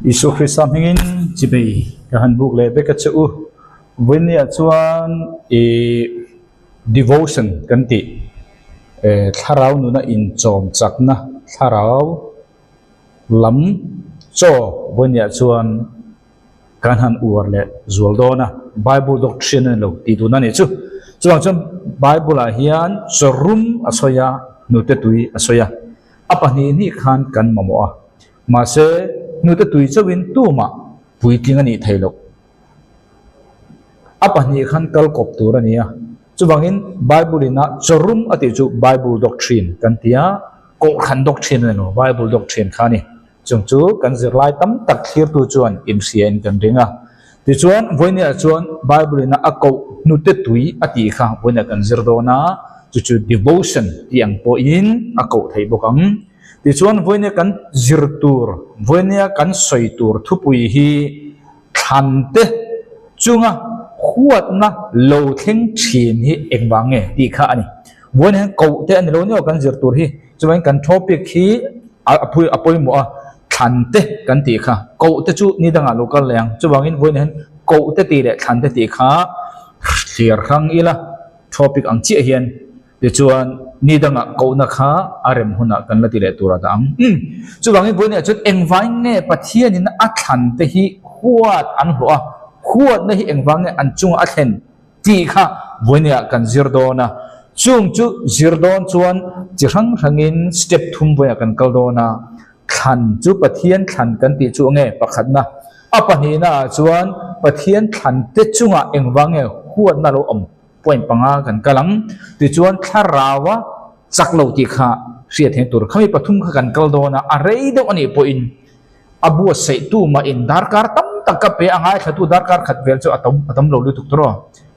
Isua Krista hmingin chibei ka han buk leh vek a che u. Vawinia chuan ih devotion kan tih eh thlarau nuna inchawm chakna thlarau lam chaw vawinia chuan kan han uar leh zual dawn a, Bible doctrine a ni lo tih duhna a nih chu. Chuvang chuan Bible ah hian chawrum a sawi a, hnute tui a sawi a, a pahnih hnih khan kan mamawh a, mahse hnute tui chauhin tumah puitling a nih theih loh. A pahnih khan kal kawp tur a ni a, chuvangin Bible ina chawrum a tih chu Bible doctrine kan ti a, Kohhran doctrine a ni lo, Bible doctrine kha a ni. Chung chu kan zirlai tam tak thlirtu chuan inhriain kan ring a. Tichuan, vawinia chuan Bible-in a koh hnute tui a tih kha vawinia kan zir dawn a, chu chu devotion tih ang pawhin a koh theih bawk ang. Tichuan, vawinia kan zir tur, vawinia kan sawi tur thupui hi thlante chunga huatna lo thleng thin hi engvang nge tih kha a ni. Vawinia hian koh te a ni lo nia kan zir tur hi. Chuan kan topic hi a pui a pawimawh a, thlan te kan tih kha koh te chu ni dangah lo kal leh ang. Chuvangin vawiin hian koh te tih leh thlan te tih kha thlir hrang ila topic ang chiah hian tichuan ni dangah kohna kha a rem hunah kan la ti leh tur a dah ang. Umm chuvangin vawiin ah chuan engvangin nge Pathianin a thlan te hi huat an hlawh a, huatna hi engvang nge an chungah a thlen Tih kha vawinia kan zir dawn a, chung chu zir dawn chuan chi hrang hrangin step thum vawiah kan kal dawn a, thlan chu Pathian thlan kan tih chu nge pakhatna, a pahnihna ah chuan Pathian thlan te chungah engvang nge huatna lo awm point panga kan kal ang, tichuan thlaraua chak lo tih kha hriat thei tur khami pathum kha kan kal dawn a, a rei deuh anih pawhin. A buatsaih tu mah in darkar tam tak ka pe a, ngaithla tu darkar khat vel chu a tam a tam lo lutuk tawh rawh.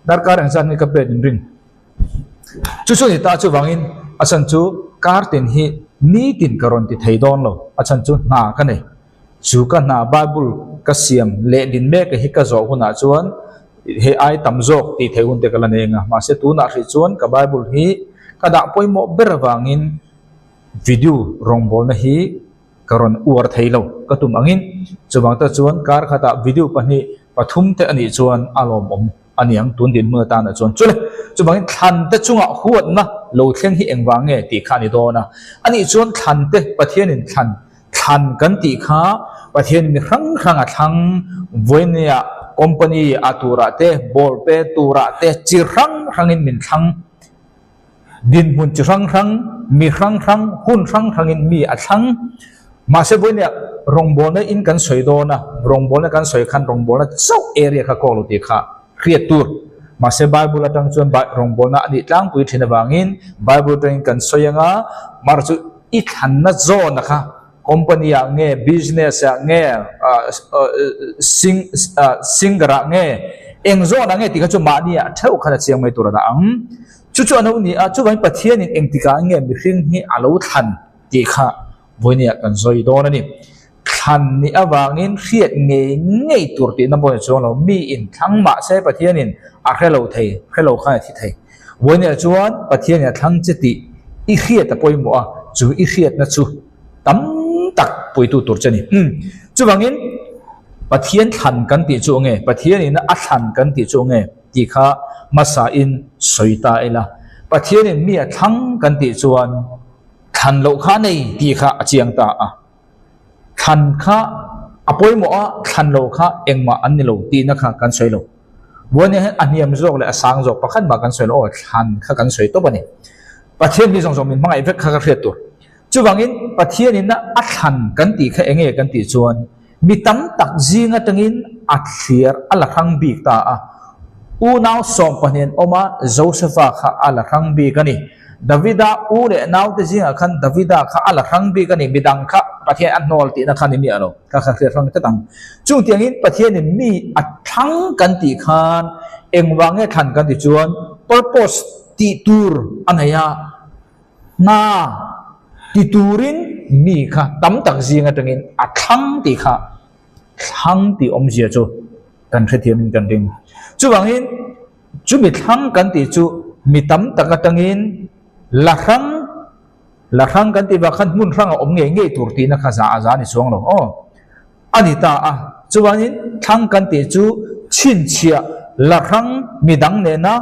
Darkar engzat nge ka pet in ring. Chu chu ni ta chuvangin a chhan chu kar tin hi nitin ka rawn ti thei dawn lo, a chhan chu hna ka nei. Chu ka hna Bible ka siam leh din mek hi ka zawh hunah chuan hei ai tam zawk tih theih hun te ka la nei anga, mahse tunah hrih chuan ka Bible hi ka dah pawimawh ber avangin video rawngbawlna hi Ka rawn uar thei lo ka tum angin chuvang te chuan kar khatah video pahnih pathum te anih chuan a lawmawm a niang tun dinhmun atana chuan chule chuvangin thlan te chungah huatna lo thleng hi engvang nge tih kha a ni dawn a anih chuan thlan te Pathianin thlan thlan kan tih kha Pathian mi hrang hrang a thlang vawinia company a turah te ball pe turah te chi hrang hrangin min thlang Dinhmun chi hrang hrang, mi hrang hrang, hun hrang hrangin mi a thlang. Mahse vawinia rawngbawlna in kan sawi dawn a, rawngbawlna kan sawi khan rawngbawlna chauh area kha kawk lo tih kha hriat tur. Mahse Bible atang chuan rawngbawlna a nih tlangpui thin avangin Bible atangin kan sawi anga, mar chu i thlanna zawna kha company ah nge, business ah nge, singer ah nge, eng zawnah nge tih kha chu mahni ah theuh khan a chiang mai tur a dah ang. Chu chu a lo ni a, chuvangin Pathianin engtikah nge mihring hi a lo thlan tih kha vawinia kan sawi dawn a ni. Thlan nih avangin hriat ngei ngei tur tihna pawh ni chuang lo, miin thlang mah se Pathianin a hre lo thei, hre lo khan a thi thei. Vawinia chuan Pathianin a thlang che tih i hriat a pawimawh a, chu i hriatna chu tam tak puitu tur che a ni. Umm, chuvangin Pathian thlan kan tih chu nge, Pathianin a thlan kan tih chu nge? Tih kha hmasain sawi ta ila, Pathianin mi a thlang kan tih chuan thlan loh kha a nei tih kha a chiang ta a. Thlan kha a pawimawh a, thlan loh kha engmah an ni lo tihna kha kan sawi lo. Buaina hian a hniam zawk leh a sang zawk pakhat mah kan sawi lo, aw thlan kha kan sawi tawp a ni. Pathian mi zawng zawng min hmangaih vek kha ka hriat tur. Chuvangin Pathianin a thlan kan tih kha enge kan tih chuan Mi tam tak zing atangin a thliar a la hrang bik ta a. Unau 12 an awm a, Josefa kha a la hrang bik a ni. Davida u leh naute zingah khan Davida kha a la hrang bik a ni. Midang kha Pathian a hnawl tihna kha ni miah lo. Kha kha hriat hrang tlat ang. Chung tiangin Pathianin mi a thlang kan tih khan engvang nge thlan kan tih chuan purpose tih tur a nei a. Hna ti turin mi kha tam tak zing atangin a thlang tih kha thlang tih awmzia chu kan hrethiamin kan ring. Chuvangin chumi thlang kan tih chu mi tam tak atangin la hrang la hrang kan tih vang khan hmun hrang a awm ngei ngei tur tihna kha za a za a ni chuang lo aw. A ni ta a. Chuanin thlang kan tih chu chhinchhiah la hrang midang nena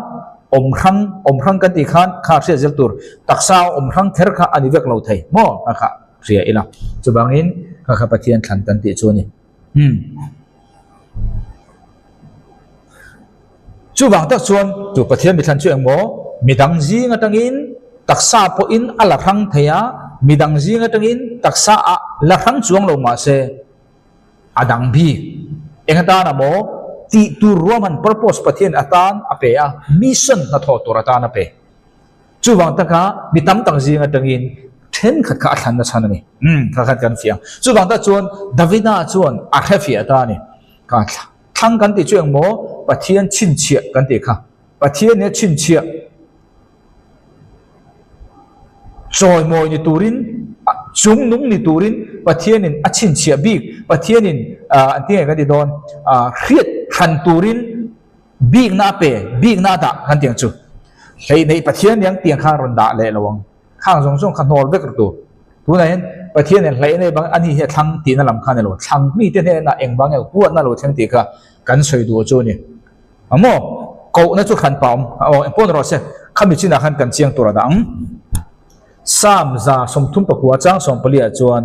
awm hrang, awm hrang kan tih khan kha hriat zel tur taksa a awm hrang kher kha a ni vek lo thei maw? A kha hria ila. Chuvangin kha kha Pathian thlan kan tih chu a ni. Umm. Chuvang tak chuan chu Pathian mithlan chu engmaw midang zing atangin taksa pawhin a la hrang thei a, midang zing atangin taksa ah la hrang chuang lo mahse a dang bik. Eng atana maw tih tur ruahman purpose Pathian atan a pe a, mission hnathawh tur atan a pe. Chuvang taka mi tam tak zing atangin thenkhat kha a thlan na chhan a ni. Umm, kha khan kan fiah. Chuvang tak chuan Davida chuan a hre fiah ta a ni. Kha thlang kan tih chu engmaw Pathian chhinchhiah kan tih kha. Pathian nia chhinchhiah chawimawi ni turin, chungnung ni turin Pathianin a chhinchhiah bik. Pathianin an ti nge kan ti dawn, hriat hran turin Bikna a pe, bikna a dah kan tiang chu. Hleih neih Pathian niang tiang khan rawn dah leh lo ang. Khang zawng zawng kha hnawl vek ru tu. Tunah hian Pathian in hleih nei bang ani hi a thlang tihna lam kha a ni lo. Thlang mite hnenah engvang nge huatna lo thleng tih kha kan sawi duh chu a ni. A maw? Kohna chu hran pah awm. Aw engpawh ni rawh se. Khami chinah khan kan chiang tur a dah ang. Psalm 139 chang 14 ah chuan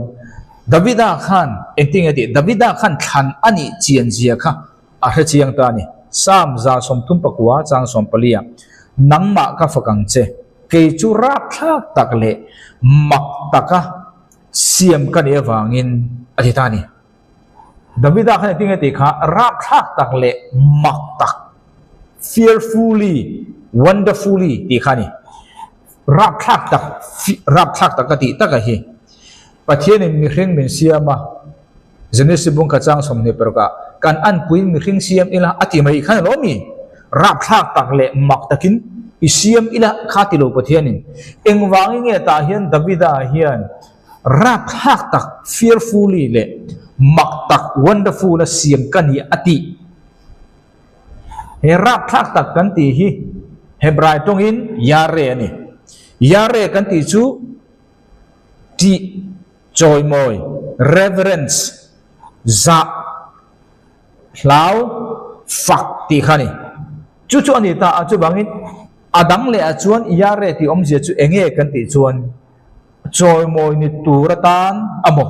Davida khan engtin nge tih? Davida khan thlan a nih chian zia kha A hre chiang ta a ni. Psalm 139 chang 14 ah, Nangmah ka fak ang che, kei chu rapthlak tak leh mak taka siam ka nih avangin a ti ta a ni. Davida khan engtin nge tih kha rapthlak tak leh mak tak, fearfully, wonderfully tih kha a ni. Rapthlak tak, rapthlak tak ka tih taka hi Pathianin mihring min siam a, Genesis bungkhat chang 26 ah kan anpuiin mihring siam ila a ti mai khan alo mi? Rapthlak tak leh mak takin i siam ila kha ti lo Pathianin. Engvangin nge tah hian Davida hian rapthlak tak, fearfully, leh mak tak, wonderful, a siam ka ni a tih? He rapthlak tak kan tih hi Hebrai tawngin Yare a ni. Yare kan tih chu tih Chawimawi, reverence, zah, hlau, fak tih kha a ni. Chu chu a ni ta a, chuvangin a dang leh ah chuan Yare tih awmzia chu eng nge kan tih chuan chawimawi ni tur atan a maw,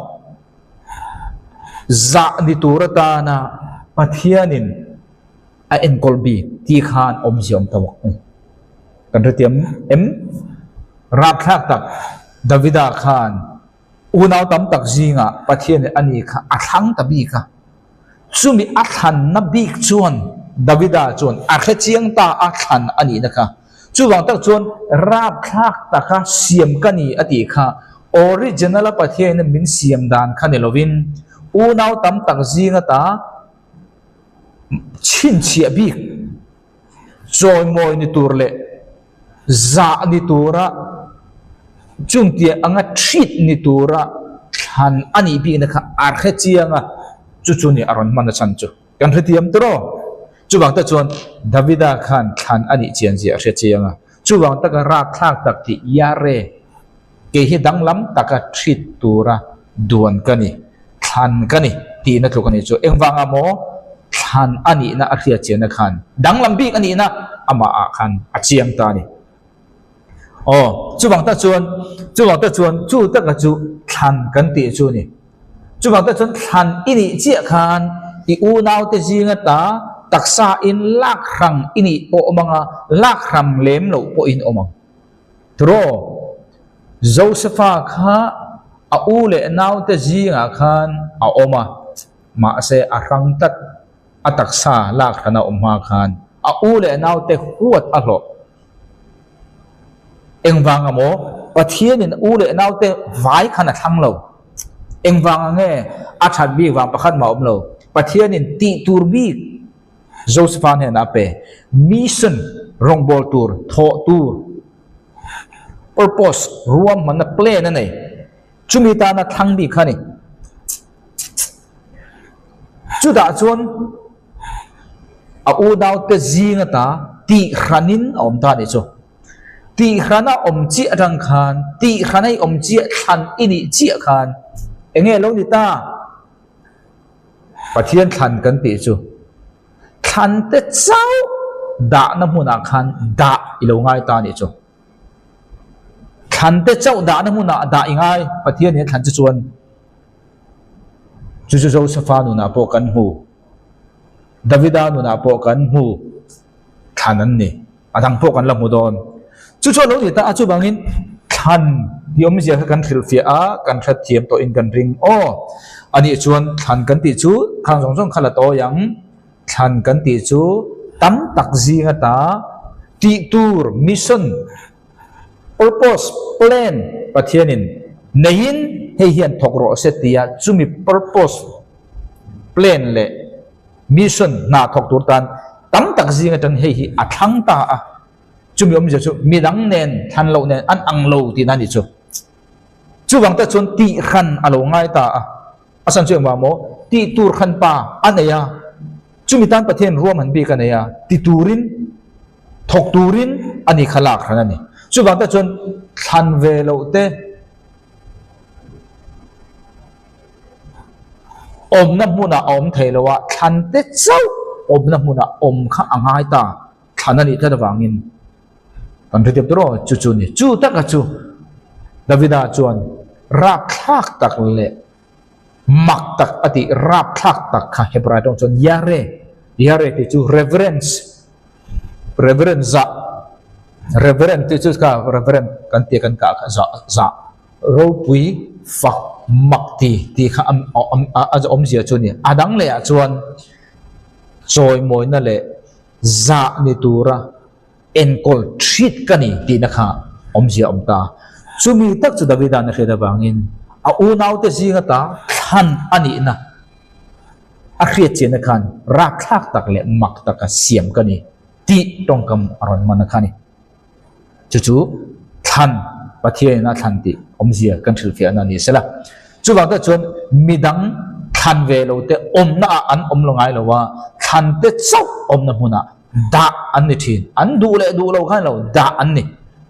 zah ni tur atana Pathianin a enkawl bik tih khan awmzia awm ta bawk a ni. Kan hrethiam em? Rapthlak tak Davida khan unau tam tak zingah Pathianin a ni kha a thlang ta bik a. Chumi a thlanna bik chuan Davida chuan a hre chiang ta a thlan a nihna kha. Chuvang tak chuan rapthlak taka siam ka ni a tih kha original a Pathianin min siam dan kha ni lovin unau tam tak zinga ta chhinchhiah bik chawimawi ni tur leh zah ni tura chungtiang anga treat ni tura thlan a nih bikna kha a hre chiang a, chu chu ni a rawn hman a chhan chu kan hrethiam tawh. Chuvang tak chuan Davida khan thlan a nih chian zia a hre chiang a, chuvang taka rapthlak tak tih Yare Kei hi danglam taka treat tura duan ka ni, thlan ka ni tihna tluk a nih chu. Engvanga maw thlan a nihna a hriat chianna khan danglam bik a nihna amahah khan a chiang ta a ni. Aw, chuvang tak chuan, chuvang tak chuan chu taka chu thlan kan tih chu a ni. Chuvang tak chuan thlan i nih chiah khan i unaute zinga ta taksa in lak hrang i nih pawh awm ang a, lak hram lem loh pawhin awm ang. Tiraw, Josefa kha a u leh naute zingah khan a awm a, mahse a hrang tlat, a taksa lak hran a awm hma khan a u leh naute huat a hlawh. Engvanga maw? Pathianin u leh naute vai khan a thlang lo. Engvanga nge a that bik vang pakhat mah a awm lo. Pathianin tih tur bik Josepha hnenah a pe. Mission, rawngbâwl tur, thawh tur, purpose, ruahmanna, plan a nei. Chumi tana thlang bik kha a ni. Chutah chuan a unaute zing ata tihhranin a awm ta a nih chu. Tihhrana awm chiah atang khan, tihhrana i awm chiah, thlan i nih chiah khan eng nge lo ni ta? Pathian thlan kan tih chu thlan te chauh dahna hmunah khan dah i lo ngai ta a nih chu. Thlan te chauh dahna hmunah dah i ngai Pathian in a thlan che chuan chu chu Josefa nunah pawh kan hmu, Davida nunah pawh kan hmu thlan an ni. A dang pawh kan la hmu dawn. Chu chu a lo ni ta a, chuvangin thlan tih awmzia kha kan hrilhfiah a, kan hrethiam tawhin kan ring aw. A nih chuan thlan kan tih chu khang zawng zawng kha la tawi ang. Thlan kan tih chu tam tak zing ata tih tur, mission, purpose, plan Pathianin neiin hei hian thawk rawh se tia chumi purpose, plan leh Mission hna thawk tur tan tam tak zing atang hei hi a thlang ta a, chumi awmzia chu midang nen thlan loh nen an ang lo tihna a ni chu. Chuvang te chuan tih hran a lo ngai ta a, a chhan chu engvang maw? Tih tur hran pa a nei a, chumi tan Pathian ruam han bik a nei a, ti turin, thawk turin a ni kha lak hran a ni. Chuvang te chuan thlan ve loh te, Awmna hmunah a awm thei lo a, thlan te chauh awmna hmunah awm kha a ngai ta, thlan a nih tlat avangin kan hrethiam tur aw, chu chu ni. Chu taka chu Davida chuan rapthlak tak leh mak tak a tih rapthlak tak kha Hebrai tawng chuan Yare, Yare tih chu reverence, reverend zah, reverend tih chu kha reverend kan tia kan kah kha zah zah. Ropui fak mak ti tih kha a awmzia chu a ni. A dang lehah chuan chawimawina leh zah ni tura enkawl thrit ka ni tihna kha awmzia a awm ta. Chumi tak chu Davida'n a hriat avangin a unaute zinga ta thlan a nihna a hriat chianna khan rakthlak tak leh mak taka siam ka ni tih tawngkam a rawn man a kha a ni. Chu chu thlan, Pathianin a thlan tih awmzia kan hrilhfiahna a ni sela. Chuvang te chuan midang thlan ve lo te awmna ah an awm lo ngai lo a, thlan te chauh awmna hmunah dah an ni thin. An duh leh duh lo khan lo dah an ni.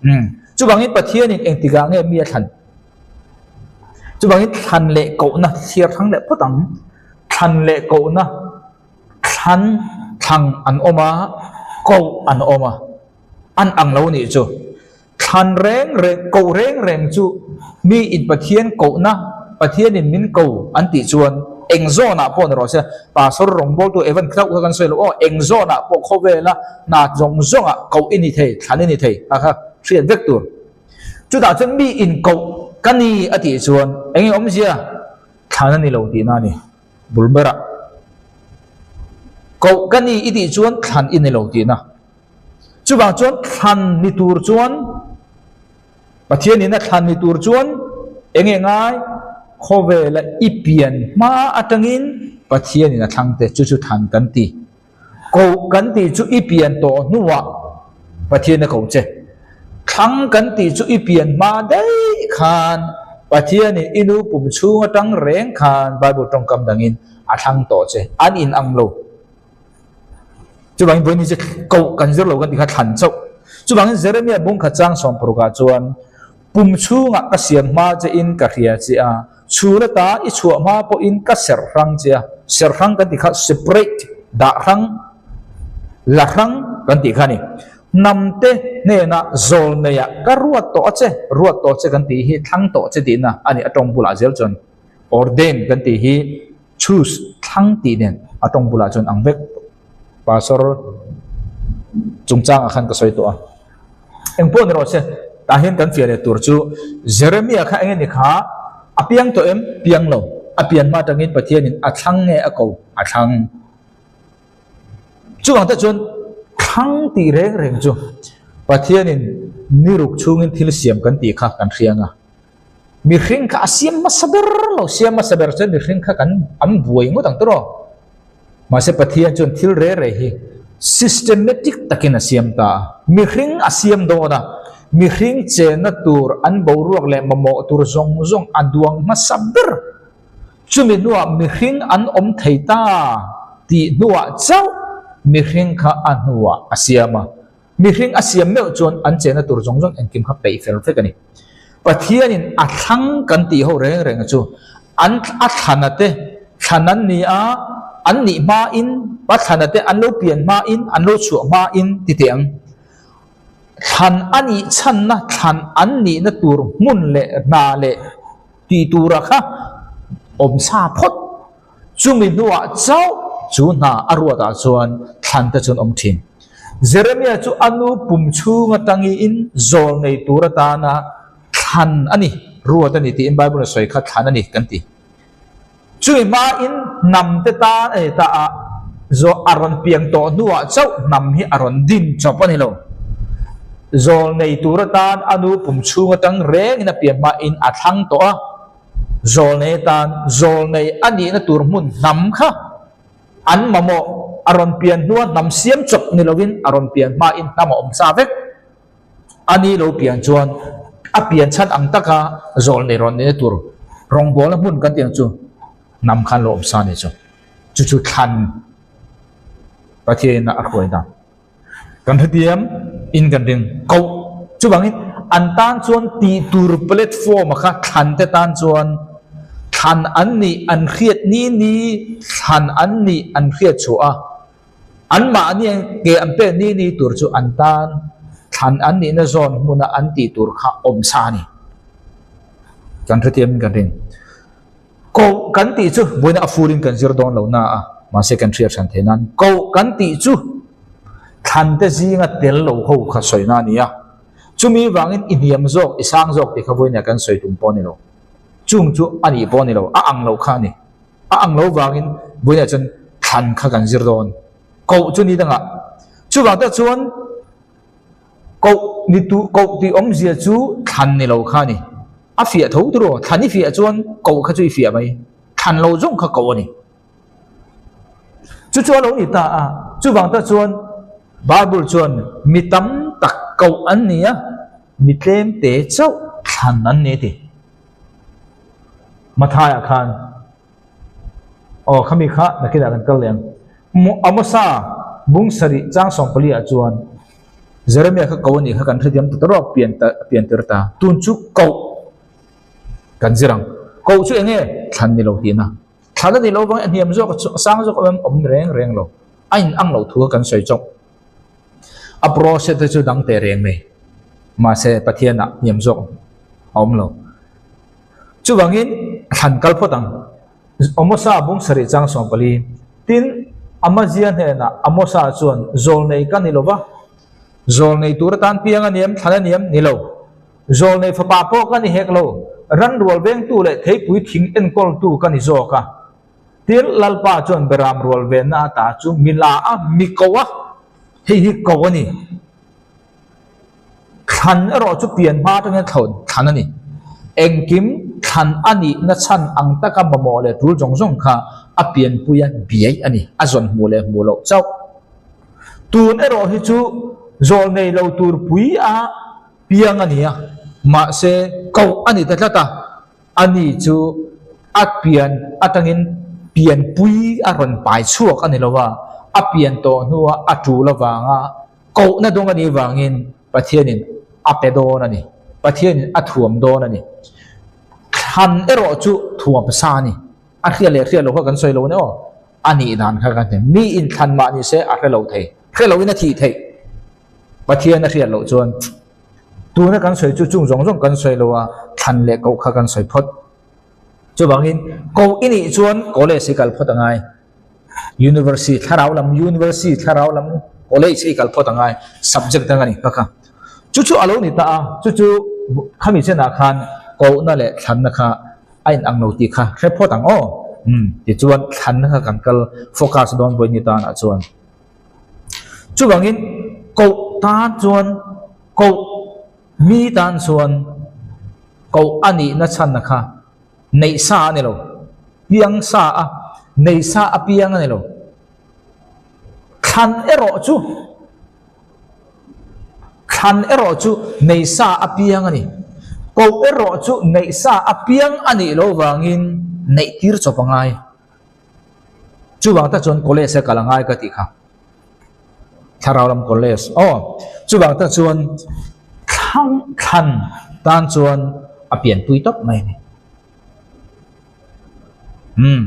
Umm. Chuvangin Pathianin engtikah nge mi a thlan? Chuvangin thlan leh kohna thliar hrang leh phawt ang. Thlan leh kohna, thlan thlang an awm a, koh an awm a. An ang lo nih chu. Thlan reng reng, koh reng reng chu mi in Pathian kohna, Pathian in min ko an tih chuan eng zawnah pawh ni rawh se, Pastor rawngbawltu Evan Thlauh kha kan sawi lo aw, eng zawnah pawh khawvela hna zawng zawngah koh i ni thei, thlan i ni thei a kha hriat vek tur. Chutah chuan mi in koh ka ni a tih chuan eng nge awmzia? Thlan a ni lo tihna a ni. Bul berah koh ka ni i tih chuan thlan i ni lo tihna. Chuvang chuan thlan ni tur chuan Pathianin a thlan ni tur chuan eng nge ngai? Khawvela i pian hma atangin Pathianin a thlang te chu chu thlan kan ti. Koh kan tih chu i pian tawh hnuah Pathian a ko che. Thlang kan tih chu i pian hma daih khan Pathianin i nu pum chhung atang reng khan Bible tawngkam dangin a thlang tawh che. An inang lo. Chuvangin vawiin hi chu koh kan zir lo kan ti kha thlan chauh. Chuvangin Jeremia bungkhat chang sawmparukah chuan pum chhungah ka siam hma che in ka hria che a, chhul ata i chhuah hma pawhin ka serh hrang che a, serh hrang kan ti kha separate, dah hrang, la hrang kan tih kha a ni. Hnam te hnenah zawl neiah ka ruat tawh a che, ruat tawh che kan tih hi thlang tawh che tihna a ni a tawng bulah zel chuan ordain kan tih hi Choose thlang tih nen a tawng bulah chuan ang vek pastor chungchangah khan ka sawi tawh a. Engpawh ni rawh se, tah hian kan fiah leh tur chu Jeremia kha eng nge ni kha a piang tawh em? Piang lo. A pian hma atangin Pathianin a thlang nge a ko? A thlang. Chuvang te chuan thlang tih reng reng chu Pathianin ni ruk chhungin thil siam kan tih kha kan hria ang a. Mihring kha a siam hmasa ber lo, siam hmasa ber chuan mihring kha kan an buai ngawt ang tawh. Mahse Pathian chuan thil re re hi systematic takin a siam ta a. Mihring a siam dawn a, mihring chenna tur an boruak leh mamawh tur zawng zawng a duang hmasa ber. Chumi hnuah mihring an awm thei ta tih hnuah chauh mihring kha a hnuah a siam a. Mihring a siam meuh chuan an chenna tur zawng zawng engkim kha peih fel vek a ni. Pathianin a thlang kan tih ho reng reng chu an a thlana te thlan an ni a, an nih hmain, Pathlana te an lo pian hmain, an lo chhuah hmain ti teh ang. Thlan a nih chhanna, thlan an nihna tur hmun leh hna leh tih tura kha awm sa phawt. Chumi hnuah chauh chu hna a ruatah chuan thlan te chuan awm thin. Jeremia chu a nu pum chhung atangiin zawl nei tur atana thlan a ni, ruat a ni tiin Bible a sawi kha thlan a ni kan ti. Chumi hmain hnam te tan a ni ta a, zaw a rawn piang tawh hnuah chauh hnam hi a rawn din chawp a ni lo. Zawl nei tur atan a nu pum chhung atang rengin a pian hmain a thlang tawh a, zawl nei atan zawl nei a nihna tur hmun hnam kha an mamawh a rawn pian hnua hnam siam chawp ni lovin a rawn pian hmain hnam a awm sa vek. A ni lo pian chuan a pian chhan ang taka zawl nei rawn nihna tur rawngbawlna hmun kan tih ang chu hnam khan lo awm sa a ni chu. Chu chu thlan Pathianin a hruai dan. Kan hrethiam in kan ring koh. Chuvangin an tan chuan tih tur platform a kha thlan te tan chuan thlan an nih an hriat ni ni thlan an nih an hriat chhuah a. Anmahni ke an pek ni ni tur chu an tan thlan an nihna zawn hmuna an tih tur kha awm sa a ni. Kan hrethiam in kan ring. Koh kan tih chu vawiina a full in kan zir dawn lo na a, mahse kan hriat hran thei nan koh kan tih chu thlan te zinga tel lo ho kha sawina a ni a. Chumi vangin i hniam zawk, i sang zawk tih kha vawiina kan sawi tum pawh a ni lo. Chung chu a nih pawh a ni lo, a ang lo kha a ni. A ang lo vangin vawiinah chuan thlan kha kan zir dawn. Koh chu ni dangah. Chuvang tak chuan koh ni tu koh tih awmzia chu thlan ni lo kha a ni. A fiah tho tur aw. Thlan i fiah chuan koh kha chu i fiah mai. Thlan lo zawng kha koh a ni. Chu chu a lo ni ta a. Chuvang tak chuan Bible chuan mi tam tak koh an ni a, mi tlem te chauh thlan an ni a ti. Mathaiah khan aw khami kha nakinah kan kal leh ang. Amosa bung sarih chang 14 ah chuan Jeremia kha ko a nih kha kan hrethiam ta tawrh a pian ta pian tir ta. Tun chu koh kan zir ang. Koh chu eng nge? Thlan ni lo tihna. Thlan a ni lo vang a hniam zawk a sang zawk a awm reng reng lo. A in ang lo thu kha kan sawi chawk. A process te chu dang teh reng mai. Mahse Pathianah hniam zawk a awm lo. Chuvangin thlan kal phawt ang. Amosa bung sarih chang 14. Tin, Amazia hnenah Amosa chuan, Zawlnei ka ni lo va, zawlnei tur atan piang a niam, thlan a niam, ni lo. Zawlnei fapa pawh ka ni hek lo, ran rual vengtu leh theipui thing enkawltu ka ni zawk a. Tin, Lalpa chuan beram rual venna ata chu mi la a, mi ko a, hei hi ko a ni. Thlan erawh chu pian hma atangin thlawn thlan a ni. Engkim thlan a nihna chhan ang taka mamawh leh tul zawng zawng kha a pianpuia biai a ni, a zawn hmuh leh hmuh loh chauh. Tun erawh hi chu zawl nei lo tur pui a piang a ni a, mahse koh a ni ta tlat a. Ani chu a pian atangin pianpui a rawn pai chhuak a ni lo a, a pian tawh hnua a tul avanga kohna dawng a nih vangin Pathianin a pe dawn a ni. Pathianin a thuam dawn a ni. Thlan erawh chu thuam sa a ni. A hria leh hria lo kha kan sawi lo nia aw. A nih dan kha kan hre. Mi inthlan mah ni se a hre lo thei. Hre loin a thih theih. Pathian a hriat loh chuan tuna kan sawi chu chung zawng zawng kan sawi lo a, thlan leh koh kha kan sawi phawt. Chuvangin koh i nih chuan college i kal phawt a ngai. University thlarau lam university thlarau lam college i kal phawt a ngai subject dang a ni kha kha. Chu chu a lo ni ta a, chu chu khami chenah khan kohna leh thlanna kha a inang lo tih kha hre phawt ang aw. Umm tichuan thlanna kha kan kal focus dawn vawi ni tanah chuan. Chuvangin koh tan chuan koh mi tan chuan koh a nihna chhanna kha neih sa a ni lo, piang sa a, nei sa a piang a ni lo. Thlan erawh chu thlan erawh chu nei sa a piang a ni. Koh erawh chu neih sa a piang a nih loh vangin neih tir chawp a ngai. Chuvang tak chuan college a kal a ngai ka tih kha. Thlarau lam college. Aw, chuvang tak chuan thlang thlan tan chuan a pianpui tawp mai a ni. Umm,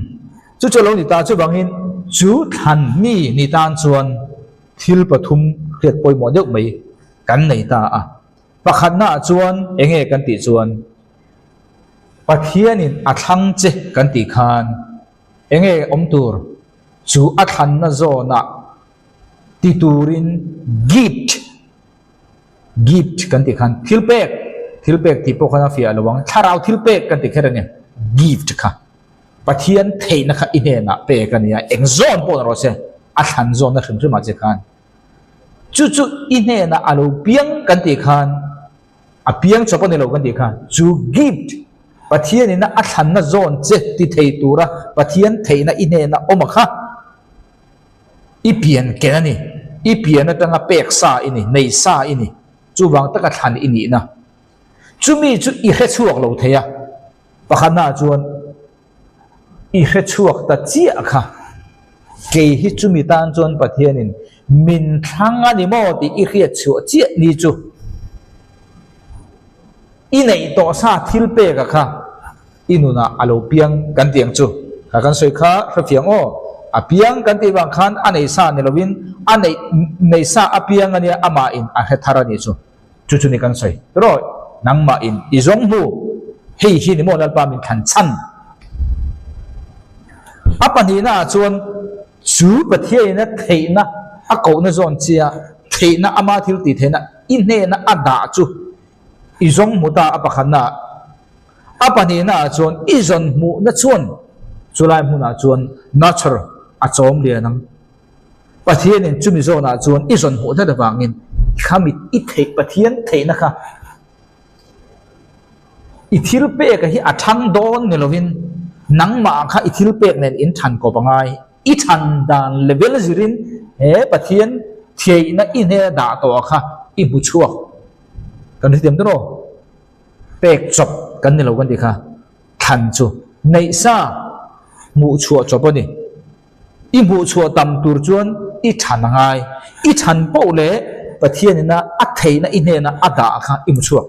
chu chu a lo ni ta. Chuvangin. chu thlan mi ni tan chuan thil pathum hriat pawimawh deuh mai kan nei ta a. Pakhatnaah chuan enge kan tih chuan Pathianin a thlang che kan tih khan enge awm tur chu a thlanna zawnah ti turin gift Gift kan tih khan thil pek, thil pek tih pawh khan a fiah lo ang, thlarau thil pek kan ti kher a ni, gift kha Pathian theihna kha i hnenah pek a ni a, eng zawn pawh ni rawh se, a thlan zawnna hrim hrimah che khan chu chu i hnenah a lo piang kan tih khan a piang chawp a ni lo kan tih khan chu gift Pathianina a thlanna zawn che ti thei tura Pathian theihna i hnena awm a kha. I pian ken a ni. I pian atanga pek sa i ni, nei sa i ni. Chuvang taka thlan i nihna. Chumi chu i hre chhuak lo thei a. Pakhatnaah chuan i hre chhuak ta chiah kha. Kei hi chumi tan chuan Pathianin min thlang a ni maw tih i hriat chhuah chiah ni chu i neih tawh sa thil peka kha. I nunah a lo piang kan tih ang chu. Kha kan sawi kha hrefiang aw. A piang kan tih vang khan a nei sa ni lovin a neih nei sa a piang a nia amah in a hre thar a nih chu. Chu chu ni kan sawi. Rawih, nangmah in i zawng hnu. Hei hi ni maw Lalpa min thlan chhan. A pahnihna ah chuan chu Pathianin a theihna a kohna zawn chia theihna ama thil tih theihna i hnena a dah chu i zawng hmu ta a pakhatna ah. A pahnihnaah chuan i zawn hmuhna chuan chulai hmunah chuan nurture a chawm lian ang. Pathianin chumi zawnah chuan i zawn hmuh hlat avangin khami i theih Pathian theihna kha i thil peka hi a thang dawn ni lovin nangmah kha i thil pek nen in than kawp a ngai. I than dan level zirin he Pathian theihna i hnena dah tawh kha i hmu chhuak. Kan hrethiam dawn aw. Pek chawp kan ni lo kan tih kha thlan chu neih sa hmuh chhuah chawp a ni. I hmuh chhuah tam tur chuan i than a ngai. I than poh leh Pathianina a theihna i hnena a dah kha i hmu chhuak.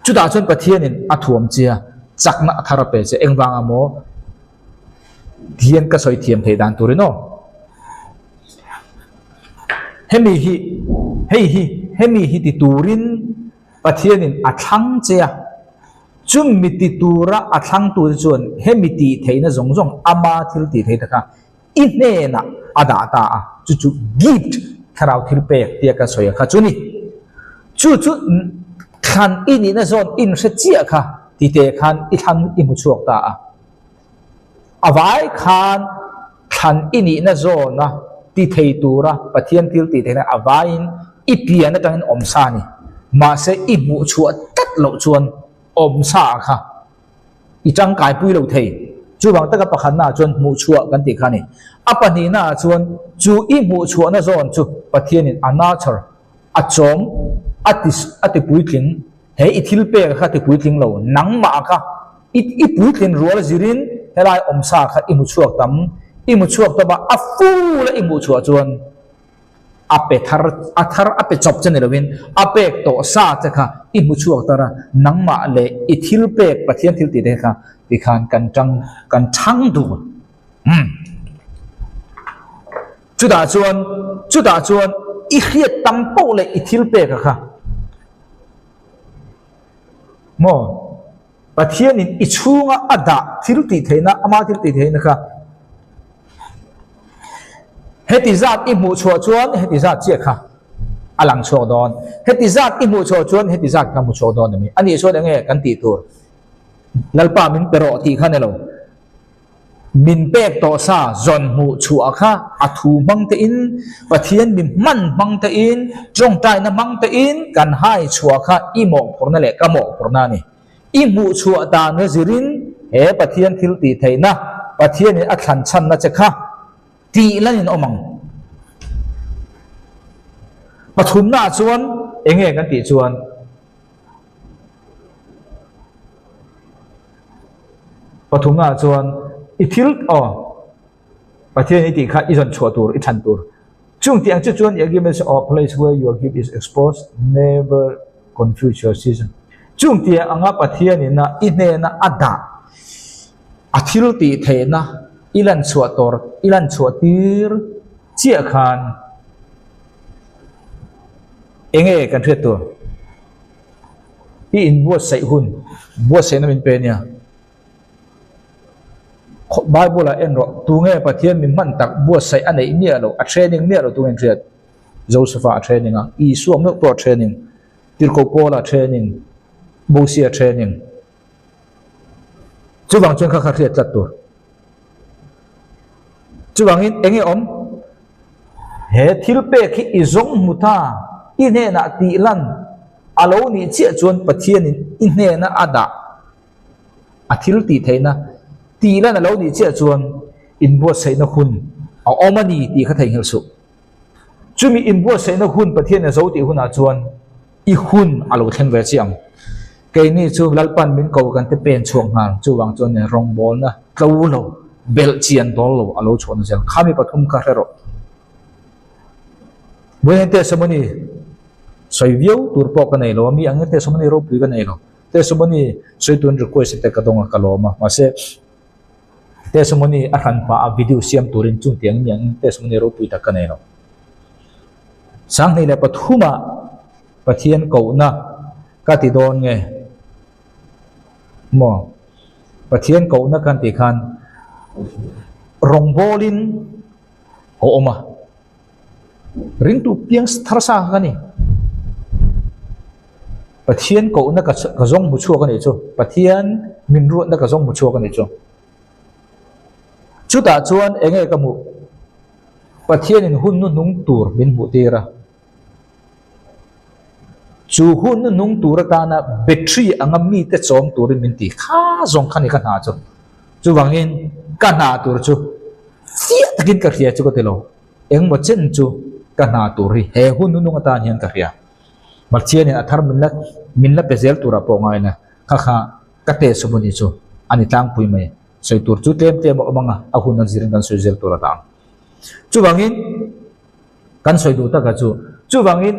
Chutah chuan Pathianin a thuam chia chakna a thar a pe che. Engvanga maw hian ka sawi thiam theih dan turin aw. Hemi hi, hei hi, hemi hi ti turin Pathianin a thlang che a, chumi ti tura a thlangtute chuan hemi tih theihna zawng zawng ama thil tih theihna kha i hnenah a dah ta a, chu chu gift, thlarau thil pek tia ka sawi a kha chu ni. Chu chu thlan i nihna zawn inhre chiah kha tite khan i thlang i hmu chhuak ta a. A vai khan thlan i nihna zawna ti thei tura Pathian thil tih theihna a vaiin i pian atangin awm sa a ni. Mahse i hmuh chhuah tlat loh chuan awm sa ah kha i tangkai pui lo thei. Chuvang taka pakhatna ah chuan hmuh chhuah kan tih kha a ni. A pahnihna ah chuan chu i hmuh chhuahna zawn chu Pathianin a nurture, a chawm, a ti a ti puitling. He i thil pek kha ti puitling lo, nangmah kha i i puitlin rual zirin helai awmsa kha i hmu chhuak tam, i hmu chhuak tam a, a full a i hmuh chhuah chuan a pe thar, a thar a pe chawp che ni lovin a pek tawh sa che kha i hmu chhuak tar a, nangmah leh i thil pek Pathian thil tih te kha tikhan kan tang kan chhang dun. Umm. Chutah chuan chutah chuan i hriat tam poh leh i thil pek a kha. Maw? Pathianin i chhunga a dah thil tih theihna, ama thil tih theihna kha heti zat i hmuh chhuah chuan heti zat chiah kha a lang chhuak dawn. Heti zat i hmuh chhuah chuan heti zat kha hmu chhuak dawn a ni. Anih chuan enge kan tih tur? Lalpa min pe rawh tih kha ni lo. Min pek tawh sa zawn hmuh chhuah kha a thu hmang tein, Pathian mi hman hmang tein, tawngtaina hmang tein kan hai chhuah kha i mawhphurhna leh ka mawhphurhna a ni. I hmuh chhuah dan a zirin he Pathian thil tih theihna, Pathianin a thlan chhanna che kha tih lanin awm ang. Pathumnaah chuan enge kan tih chuan, Pathumnaah chuan i thil aw Pathian i tih kha i zawn chhuah tur i chhan tur. Chung tih ang chu chuan your gift is a place where your gift is exposed, never confuse your season. Chung tih anga Pathianin a i hnena a dah a thil tih theihna. I lan chhuah tawr, i lan chhuah tir chiah khan enge kan hriat tur? I inbuatsaih hun, buatsaihna min pe nia. Bible ah en rawh, tunge Pathian min hman tak buatsaih a neih miah loh, a training miah loh tunge in hriat? Joseph-a a training a, Isua meuh pawh a training, Tirhkoh Paula a training, Mosia a training. Chuvang chuan kha kha hriat tlat tur. Chuvangin eng nge awm? He thil pek hi i zawng hmu ta, i hnenah tih lan a lo nih chiah chuan Pathianin i hnena a dah a thil tih theihna tih lan a lo nih chiah chuan inbuatsaihna hun a awm a ni tih kha theihnghilh suh. Chumi inbuatsaihna hun Pathian a zo tih hunah chuan i hun a lo thleng ve chiah ang. Keini chu Lalpan min ko kan te pen chhuak nghal, chuvang chuan rawngbawlna tlo lo, belh chian dawl lo a lo chhuahna zel. Khami pathum kha hre rawh. Vawiin testimony sawi viau tur pawh ka nei lo a, mi angin testimony ropui ka nei lo. Testimony sawi turin request te ka dawng a, ka lawm a, mahse Testimony a hran pah a video siam turin chung tiang mi angin testimony ropui tak ka nei lo. 2003 ah Pathian kohna ka ti dawn nge? Maw? Pathian kohna kan tih khan rawngbawlin a awm a, ringtu piang thar sa kha ka ni. Pathian kohna ka ka zawng hmu chhuak a nih chu. Pathian min ruatna ka zawng hmu chhuak a nih chu. Chutah chuan eng nge ka hmuh? Pathianin hun hnuhnung tur min hmuh tir a. Chu hun hnuhnung tur atana battery anga mite chawm turin min ti kha zawng kha ni ka hna chu. Chuvangin ka hna tur chu fiah takin ka hria chu ka ti lo. Engmaw chen chu ka hna tur hi he hun hnuhnung atan hian ka hria. Pathianin a thar min la min la pe zel turah pawh ngaina kha kha ka teh sawm a ni chu a ni tlangpui mai. Sawi tur chu tlem tlem a awm ang a, a hun a zirin kan sawi zel tur a dah ang. Chuvangin kan sawi duh taka chu chuvangin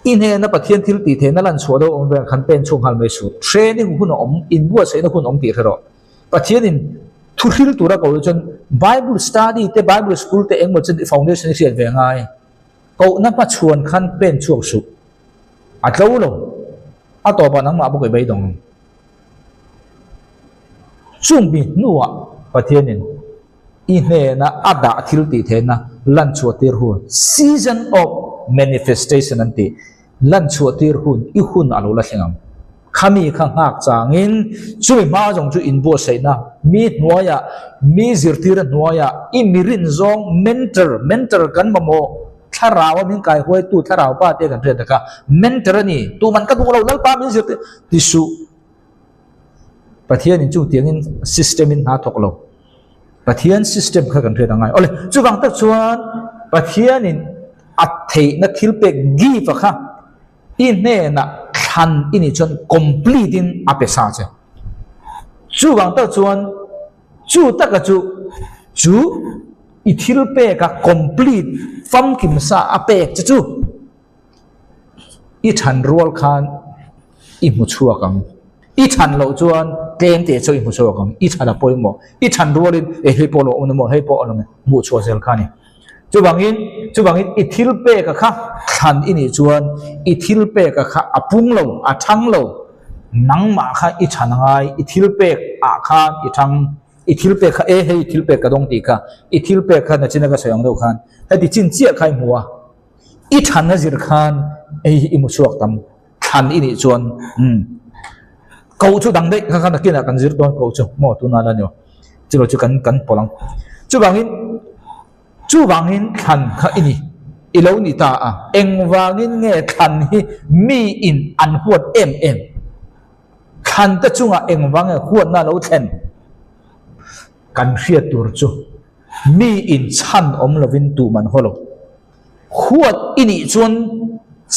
i hnena Pathian thil tih theihna lan chhuah deuh awm vel khan pen chhuak nghal mai suh. Training hun a awm, inbuatsaihna hun a awm tih hre rawh. Pathianin thu hril tura ko chuan Bible study te, Bible school te engemaw chu foundation i hriat ve ngai. Kohna hmachhuan khan pen chhuak suh. A tlo lo. A tawpah nangmah bawk i beidawng ang. Chung mi hnuah Pathianin i hnena a dah thil tih theihna lan chhuah tir hun, season of manifestation an tih, lan chhuah tir hun i hun a lo la thleng ang. Khami kha nghak changin chumi hma zawng chu inbuatsaihna mi hnuaiah, mi zirtira hnuaiah i mi rin zawng mentor, mentor kan mamawh thlarau a min kaihuaitu thlarau pa te kan hriat tak a, mentor a ni, tuman ka duh lo Lalpa min zirtir ti suh. Pathianin chu tiangin system in hna thawk lo. Pathian system kha kan hriat a ngai. Awle, chuvang tak chuan Pathianin a theihna thil pek give a kha i hnenah thlan i nih chuan complete in a pe sa che. Chuvang tak chuan chu taka chu chu i thil pek a complete famkim sa a pek che chu I than rual khan i hmu chhuak ang. I than loh chuan tlem teh chu i hmu chhuak ang. I than a pawimawh. I than rualin e hei pawh lo awm emaw hei pawh a awm hmuh chhuah zel kha a ni. Chuvangin chuvangin i thil peka kha thlan i nih chuan i thil peka kha a pung lo, a thang lo. Nangmah kha i than a ngai. I thil pek ah khan i thang. I thil pek kha e hei thil pek ka dawng tih kha i thil pek kha nachina ka sawi ang deuh khan heti chin chiah kha i hmu a. I than a zir khan hei hi i hmu chhuak tam thlan i nih chuan umm koh chu dang daih kha kha nakinah kan zir dawn koh chu maw tunah la ni aw chilo chu kan kan pawlh ang chuvangin chuvangin thlan kha i ni i lo ni ta a engvangin nge thlan hi mi in an huat em em thlan te chungah engvang nge huatna a lo thlen kan hriat tur chu. Mi in chhan awm lovin tuh man haw lo. Huat i nih chuan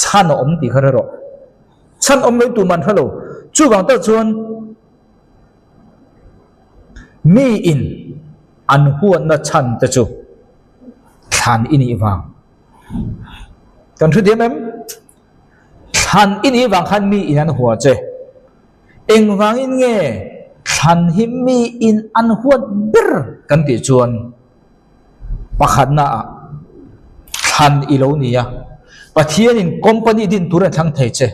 chhan a awm tih kha hre rawh. Chhan awm loin tuh man hre lo. Chuvang tak chuan mi in an huatna chhan te chu thlan i nih vang. Kan hre diam em? Thlan i nih vang khan mi in an hua che. Engvangin nge? Thlan hi miin an huat ber kan tih chuan pakhatnaah thlan i lo ni a, Pathianin company din turin a thlang thei che,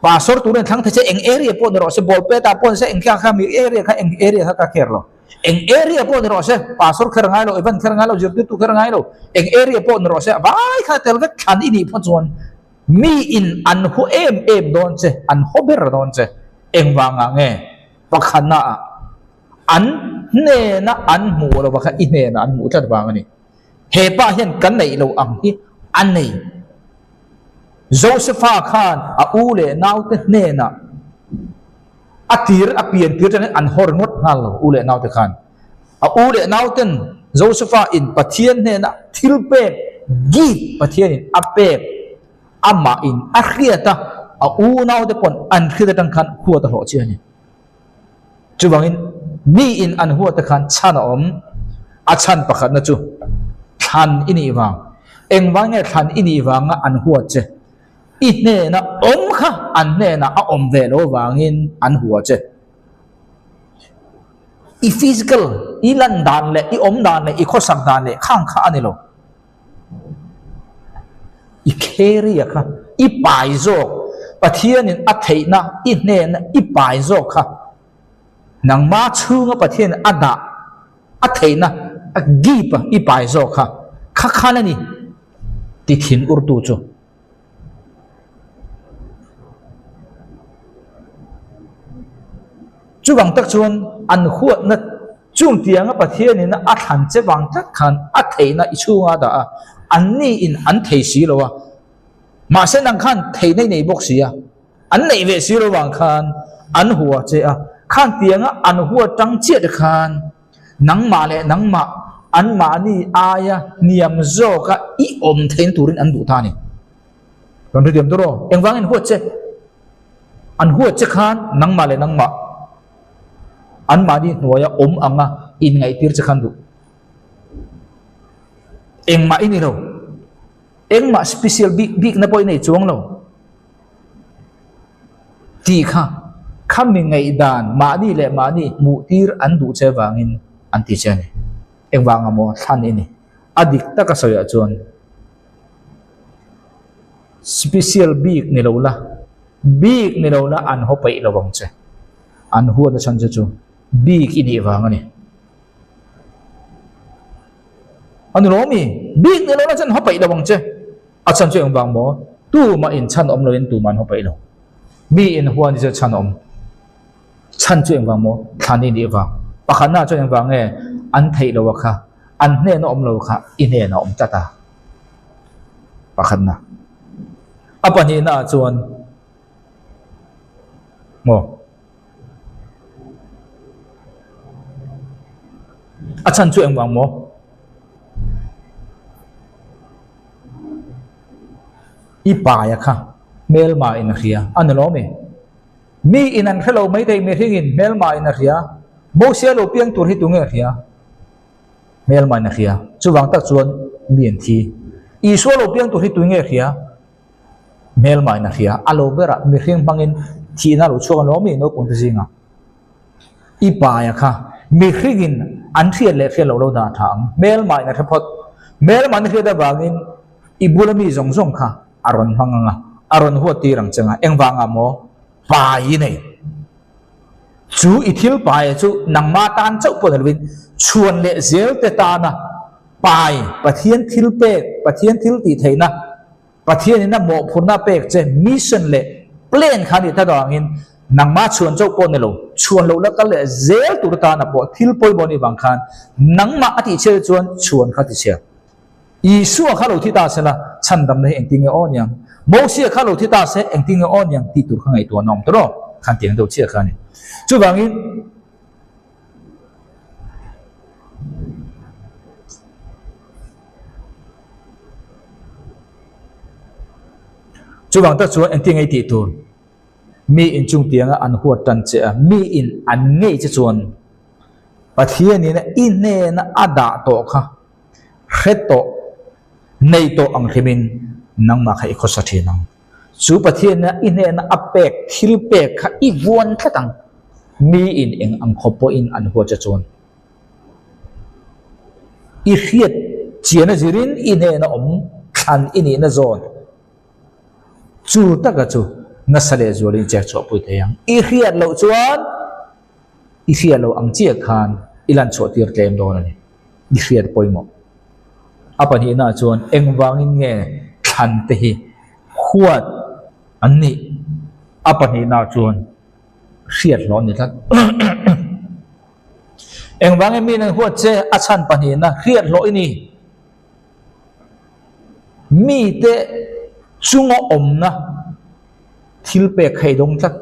pastor turin a thlang thei che, eng area pawh ni rawh se, ball pet ah pawh ni se, eng kha kha mi area kha eng area kha ka care lo, eng area pawh ni rawh se, pastor kher ngai lo, event kher ngai lo, zirtirtu kher ngai lo, eng area pawh ni rawh se, vai kha tel vek thlan i nih phawt chuan miin an hu em em dawn che, an haw ber dawn che, engvangah nge pakhatnaah An hnena an hmuh lo kha i hnenah an hmuh tlat vang a ni. He pa hian kan neih lo ang hi a nei. Josepha khan a u leh naute hnenah a tir a pian tir atangin an haw ringawt nghal lo u leh naute khan. A u leh nauten Josepha in Pathian hnena thil pek gift Pathianin a pek amah in a hriat a, a u naute pawn an hriat atang khan huat a hlawh chiah a ni. Chuvangin miin an huat te khan chhan a awm, a chhan pakhatna chu thlan i nih vang. Engvang nge thlan i nih vanga an huat che? I hnena awm kha an hnenah a awm ve lo vangin an hua che. I physical, i lan dan leh i awm dan leh i khawsak dan leh khang kha a ni lo. I carry a kha, i pai zawk, Pathianin a theihna i hnena i pai zawk kha, nangma chhunga Pathianin a dah a theihna a give a i pai zawk kha, kha khan a ni ti thin urtu chu. Chuvang tak chuan an huatna chung tianga Pathianin a thlan che vang tlat khan a theihna i chhunga a dah a, anni in an thei si lo a, mahse nang khan theihna i nei bawk si a, an neih ve si lo vang khan an hua che a, khan tianga an hua tang chiah te khan nangmah leh nangmah anmahni aia hniam zawka i awm theihna turin an duh ta a ni. Kan hrethiam tur aw, engvangin huat che? An huat che khan nangmah leh nangmah anmahni hnuaia awm anga inngaihtir che khan duh. Engmah i ni lo. Engmah special bik bikna pawh i nei chuang lo. Tih kha khami ngaihdan mahni leh mahni hmuhtir an duh che vangin an ti che a ni. Engvanga maw thlan i ni? A dik taka sawiah chuan. Special bik ni lo la, bik ni lo la an haw peih lo vang che. An huat a chhan che chu bik i nih vang a ni. A ni lo mi? Bik ni lo la chuan haw peih lo vang che. A chhan chu engvang maw? Tumah in chhan awm loin tumah an haw peih lo. Mi in huan hi chu chhan awm. Chhan chu engvang maw? Thlan i nih vang. Pakhatna chuan engvang nge an theih lo a kha, an hnena awm lo kha i hnena awm tlat a. Pakhatna. A pahnihna ah chuan maw? A chhan chu engvang maw? I paia kha hmelma in a hria a ni lo mi? Mi in an hre lo mai thei, mihringin hmelma in a hria. Mosia lo piang tur hi tunge a hria? Hmelma in a hria. Chuvang tak chuan mi an thi. Isua lo piang tur hi tunge a hria? Hmelma in a hria. A lo berah mihring hmangin thihna lo chhuak an lo mi naupangte zingah. I paia kha mihringin an hriat leh hriat loh lo dah tha ang. Hmelma in a hre phawt. Hmelma in a hriat avangin i bula mi zawng zawng kha a rawn hmang ang a, a rawn huat tir ang che nga, engvangah maw pai i nei? Chu i thil paia chu nangma tan chauh pawh ni lovin chhuan leh zel te tana pai, Pathian thil pek, Pathian thil tih theihna, Pathianin a mawhphurhna a pek che mission leh plan kha a nih tak avangin nangma chhuan chauh pawh ni lo, chhuan loh la kal leh zel tur tana pawh thil pawimawh nih vang khan nangmah a tih chhiat chuan chhuan kha ti chhia. Isua kha lo thi ta se la, chhandamna hi engtin nge aw niang? Mosia kha lo thi ta se, engtin nge aw niang? Tih tur kha ngaihtuah an awm ta rawh. Khan tiang deuh chiah kha a ni. Chuvangin, chuvang tak chuan engtin nge i tih tur? Mi inchung tianga an huat tan che a, mi in an ngei che chuan Pathianin i hnena a dah tawh kha hre tawh, nei tawh ang hlimin nangmah kha i khawsa thin ang. Chu Pathianna i hnena a pek thil pek kha i vuan tlat ang. Miin eng ang khawp pawhin an huat che chuan i hriat chian a zirin i hnena awm thlan i nihna zawn chu taka chu nasa leh zualin i chek chhuahpui thei ang. I hriat loh chuan i hriat loh ang chiah khan i lan chhuah tir tlem dawn a ni. I hriat pawimawh. A pahnihnaah chuan engvangin nge thlan te hi huat an nih? A pahnihnaah chuan hriat hlawh a ni tlat. Engvangin mi nan huat che a chhan pahnihna hriat hlawh i ni. Mite chunga awmna thil pek kha i dawng tlat.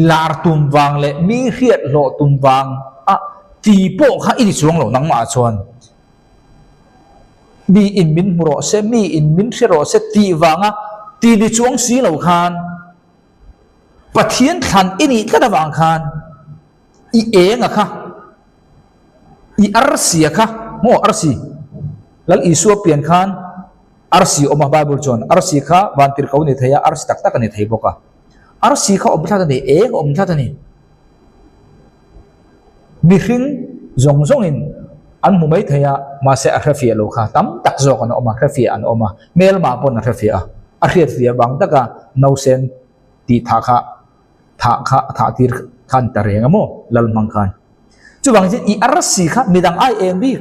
Lar tum vang leh mi hriat hlawh tum vang a ti pawh kha i ni chuang lo nangmah chuan. Mi in min hmu rawh se, mi in min hre rawh se tih vanga ti ni chuang si lo khan Pathian thlan i nih tlat avang khan i enga kha, i arsia kha, maw arsi, Lal Isua pian khan arsi awm a Bible chuan arsi kha vantirhko a ni thei a, arsi tak tak a ni thei bawk a. Arsi kha awm tlat a ni, eng a awm tlat a ni. Mihring zawng zawngin an hmu mai thei a, mahse a hrefiah lo kha tam tak zawk an awm a, hrefiah an awm a, hmelmah pawn a hrefiah a, a hriatfiah vang taka nausen tih thah kha thah kha a thah tir kha an ta reng a maw lal hmang khan. Chuvangin chuan i arsi kha midang ai eng bik.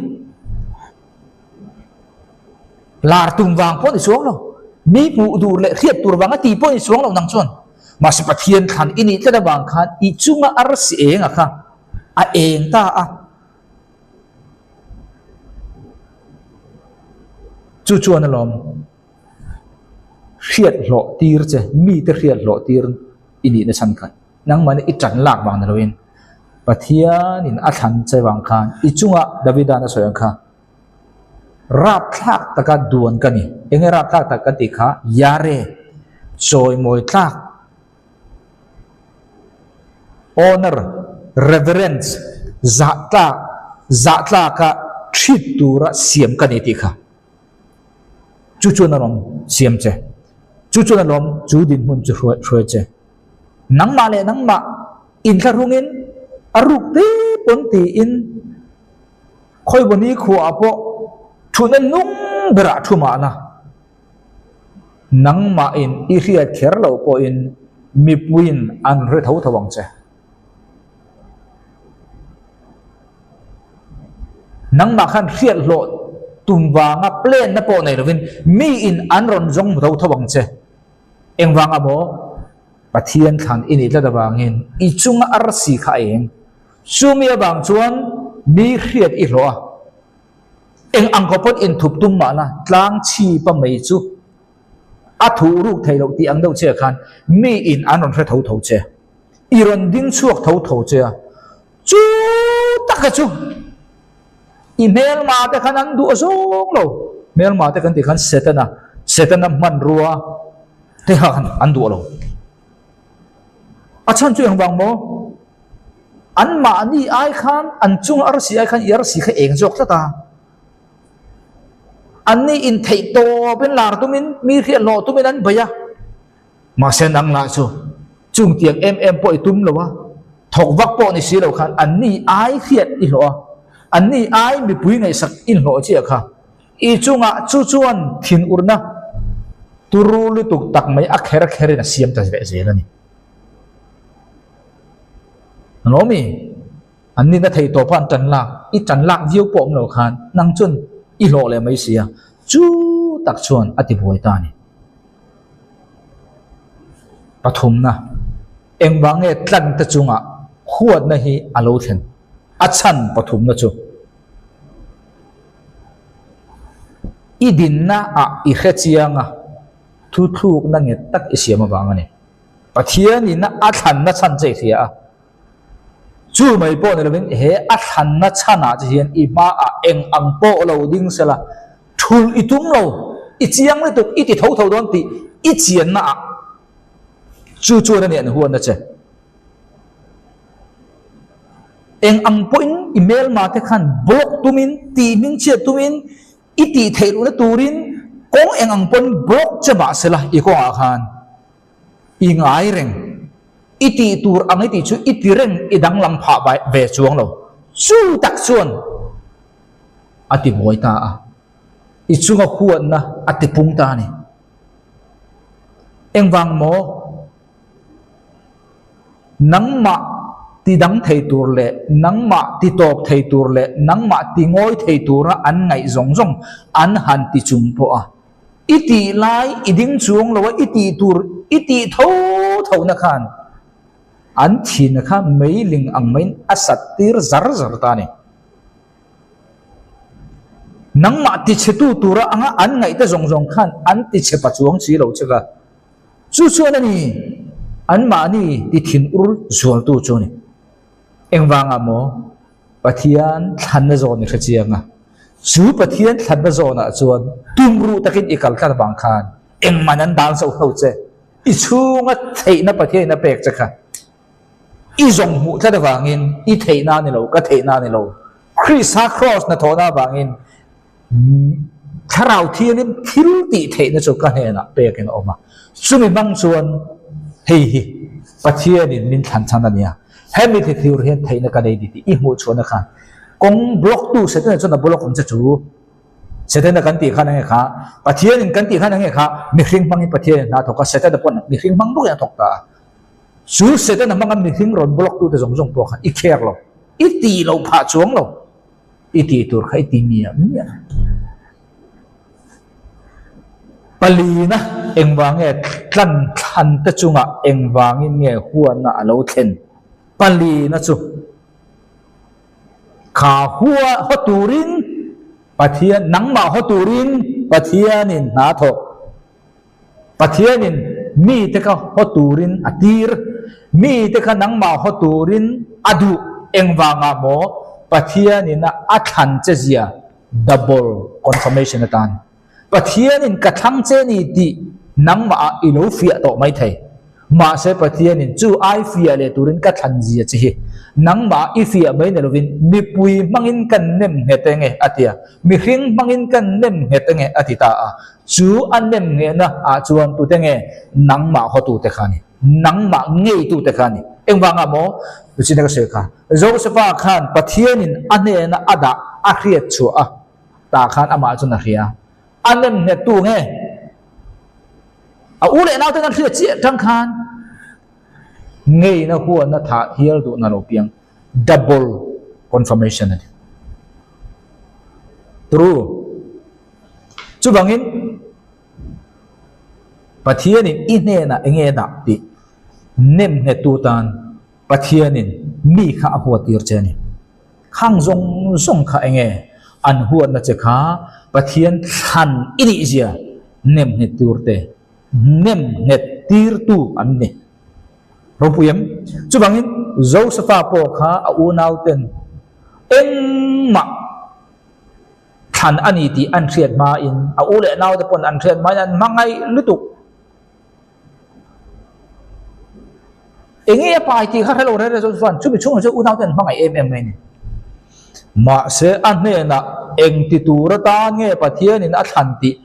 Lar tum vang pawh ni chuang lo. Mi hmuh tur leh hriat tur vanga ti pawh ni chuang lo nang chuan. Mahse Pathian thlan i nih tlat avang khan i chunga arsi eng a kha a eng ta a. Chu chuan alawm hriat hlawh tir che, mite hriat hlawh tir i nihna chhan kha nangmahni i tan lak vang ni loin Pathianin a thlan che vang khan i chunga Davida'n a sawi ang kha Rapthlak taka duan ka ni. Enge rapthlak tak kan tih kha? Yare, chawimawi tlak, honor, reverence, zah tlak, zah tlaka thrit tura siam ka ni tih kha. Chu chuan a lawm siam che. Chu chuan a lawm chu dinhmun chu hruai che. Nangmah leh nangmah inthlahrungin a ruk te pawn tiin Khawibawni khuaah pawh thutna nung berah thu mahna nangmahin i hriat kher loh pawhin mipuiin an hre tho tho ang che. Nangmah khan hriat hlawh tum vanga plan na pawh nei lovin miin an rawn zawng hmu tho tho ang che. Engvanga maw? Pathian thlan i nih tlat avangin i chunga arsi kha a eng. Chumi avang chuan mi hriat i hlawh a, eng ang kawp pawn inthup tum mahna tlang chhipa mai chu a thuh ruk thei loh tih ang deuh che khan mi in an rawn hre tho tho che, i rawn ding chhuak tho tho che a, chu taka chu i hmelma te khan an duh a zawng lo, hmelma te kan tih khan Setana, Setana hmanrua te khan an duh lo. A chhan chu engvang maw? Anmahni ai khan an chunga arsi ai khan i arsi kha eng zawk tlat a. Anni intheih tawpin lar tumin mi hriat hlawh tumin an bei a. Mahse nang lah chu chung tiang em em pawh i tum lo a, thawk vak pawh ni si lo khan anni ai hriat i hlawh a, anni ai mipui ngaihsak i hlawh chiah kha. I chungah chu chuan thinurna turu lutuk tak mai a kher kherin a siam ta leh zel a ni. Lawmi, an nihna thei tawpa an tan lak, i tan lak viau pawh awm lo khan nang chuan i hlawh leh mai si a, chu tak chuan a ti buai ta a ni. Pathumna, engvang nge tlante chungah huatna hi a lo thlen? A chhan pathumna chu i dinna ah i hre chiang a, thuthlukna nghet tak i siam avang a ni. Pathianin a thlanna chhan che i hria a, chu mai pawh ni lovin he a thlanna chhanah che hian i hmaah eng ang pawh lo ding sela, thulh i tum lo, i chiang lutuk, i ti tho tho dawn tih i chiannaah chu chuan a nih an huatna che. Eng ang pawhin i hmelma te khan block tumin, tih hmingchhiat tumin, i tih theih lohna turin kawng eng ang pawn block che mah sela i kawngah khan. I ngai reng. I tih tur ang i tih chu i ti reng i danglam phah ve chuang lo. Chu tak chuan a ti buai ta a. I chunga huatna a ti pung ta a ni. Engvang maw? Nangmah ti dang thei tur leh nangmah ti tawp thei tur leh nangmah ti ngawi thei tura an ngaih zawng zawng an han ti chung pawh a. I tih lai i ding chuang lo a, i tih tur i tih tho tho na khan an thin kha meiling ang maiin a sat tir zar zar ta a ni. Nangmah tichhetu tura anga an ngaihte zawng zawng khan an tichhe pa chuang si lo che ka. Chu chuan a ni, anmahni ti thin ur zualtu chu a ni. Engvangah maw? Pathian thlanna zawn i hre chiang a, chu Pathian thlanna zawnah chuan tumruh takin i kal tlat avang khan engman an dan zoh hlo che. I chhunga theihna Pathianin a pek che kha i zawng hmuh tlat avangin i theihna a ni lo, ka theihna a ni lo. Krista Kraws hnathawhna avangin Thlarau Thiangin thil tih theihna chu ka hnenah pekin a awm a. Chumi hmang chuan hei hi Pathianin min thlan chhan a nia, hemi thi thur hian theihna ka nei ni tih i hmuh chhuahna khan kawng block tu Setana chuan a block ang che chu. Setana kan tih khan enge kha? Pathianin kan tih khan enge kha? Mihring hmangin Pathianin hna a thawk a, Setana pawn mihring hmang bawkin a thawk ta a. Chu Setana hmanga mihring rawn block tute zawng zawng pawh kha i kher lo, i tih loh phah chuang lo. I tih tur kha i ti miah miah. Palina engvang nge tlan thlan te chungah engvangin nge huatna a lo thlen? Palina chu kha hua haw turin Pathian, nangmah haw turin Pathianin hna thawk. Pathianin mite kha haw turin a tir, mite kha nangmah haw turin a duh engvangah maw Pathianin a thlan che zia double confirmation atan. Pathianin ka thlang che ni tih nangmah ah i lo fiah tawh mai thei. Mahse Pathianin chu ai fiah leh turin ka thlan zia che hi nangmah i fiah mai ni lovin mipui hmangin kan nem nghet enge a ti a, mihring hmangin kan nem nghet enge a ti ta a. Chu a nem nghehna ah chuan tute nge nangmah hawtute kha a ni, nangmah ngeitute kha a ni. Engvangah maw? Tuchina ka sawi kha, Josefa khan Pathianin a hnena a dah a hriat chhuah a tah khan amah chuan a hria a, a nem nghettu nge? A u leh nauten an hriat chiah tang khan ngeina huatna thah hial duhna lo piang double confirmation a ni. True. Chuvangin Pathianin i hnenah enge a dah tih nem nghettu tan Pathianin mi kha a huat tir che a ni. Khang zawng zawng kha enge an huatna che kha Pathian thlan i nih zia nem nghet tur te, nem nghet tirtu an ni. Ropui em? Chuvangin Josefa pawh kha a unauten engmah thlan a ni tih an hriat hmain a u leh naute pawn an hriat hmain an hmangaih lutuk. Enge a pai tih kha hrelo rere zawk chuan chumi chhungah chuan unaute an hmangaih em em mai a ni. Mahse a hnenah engti tur atan nge Pathianin a thlan tih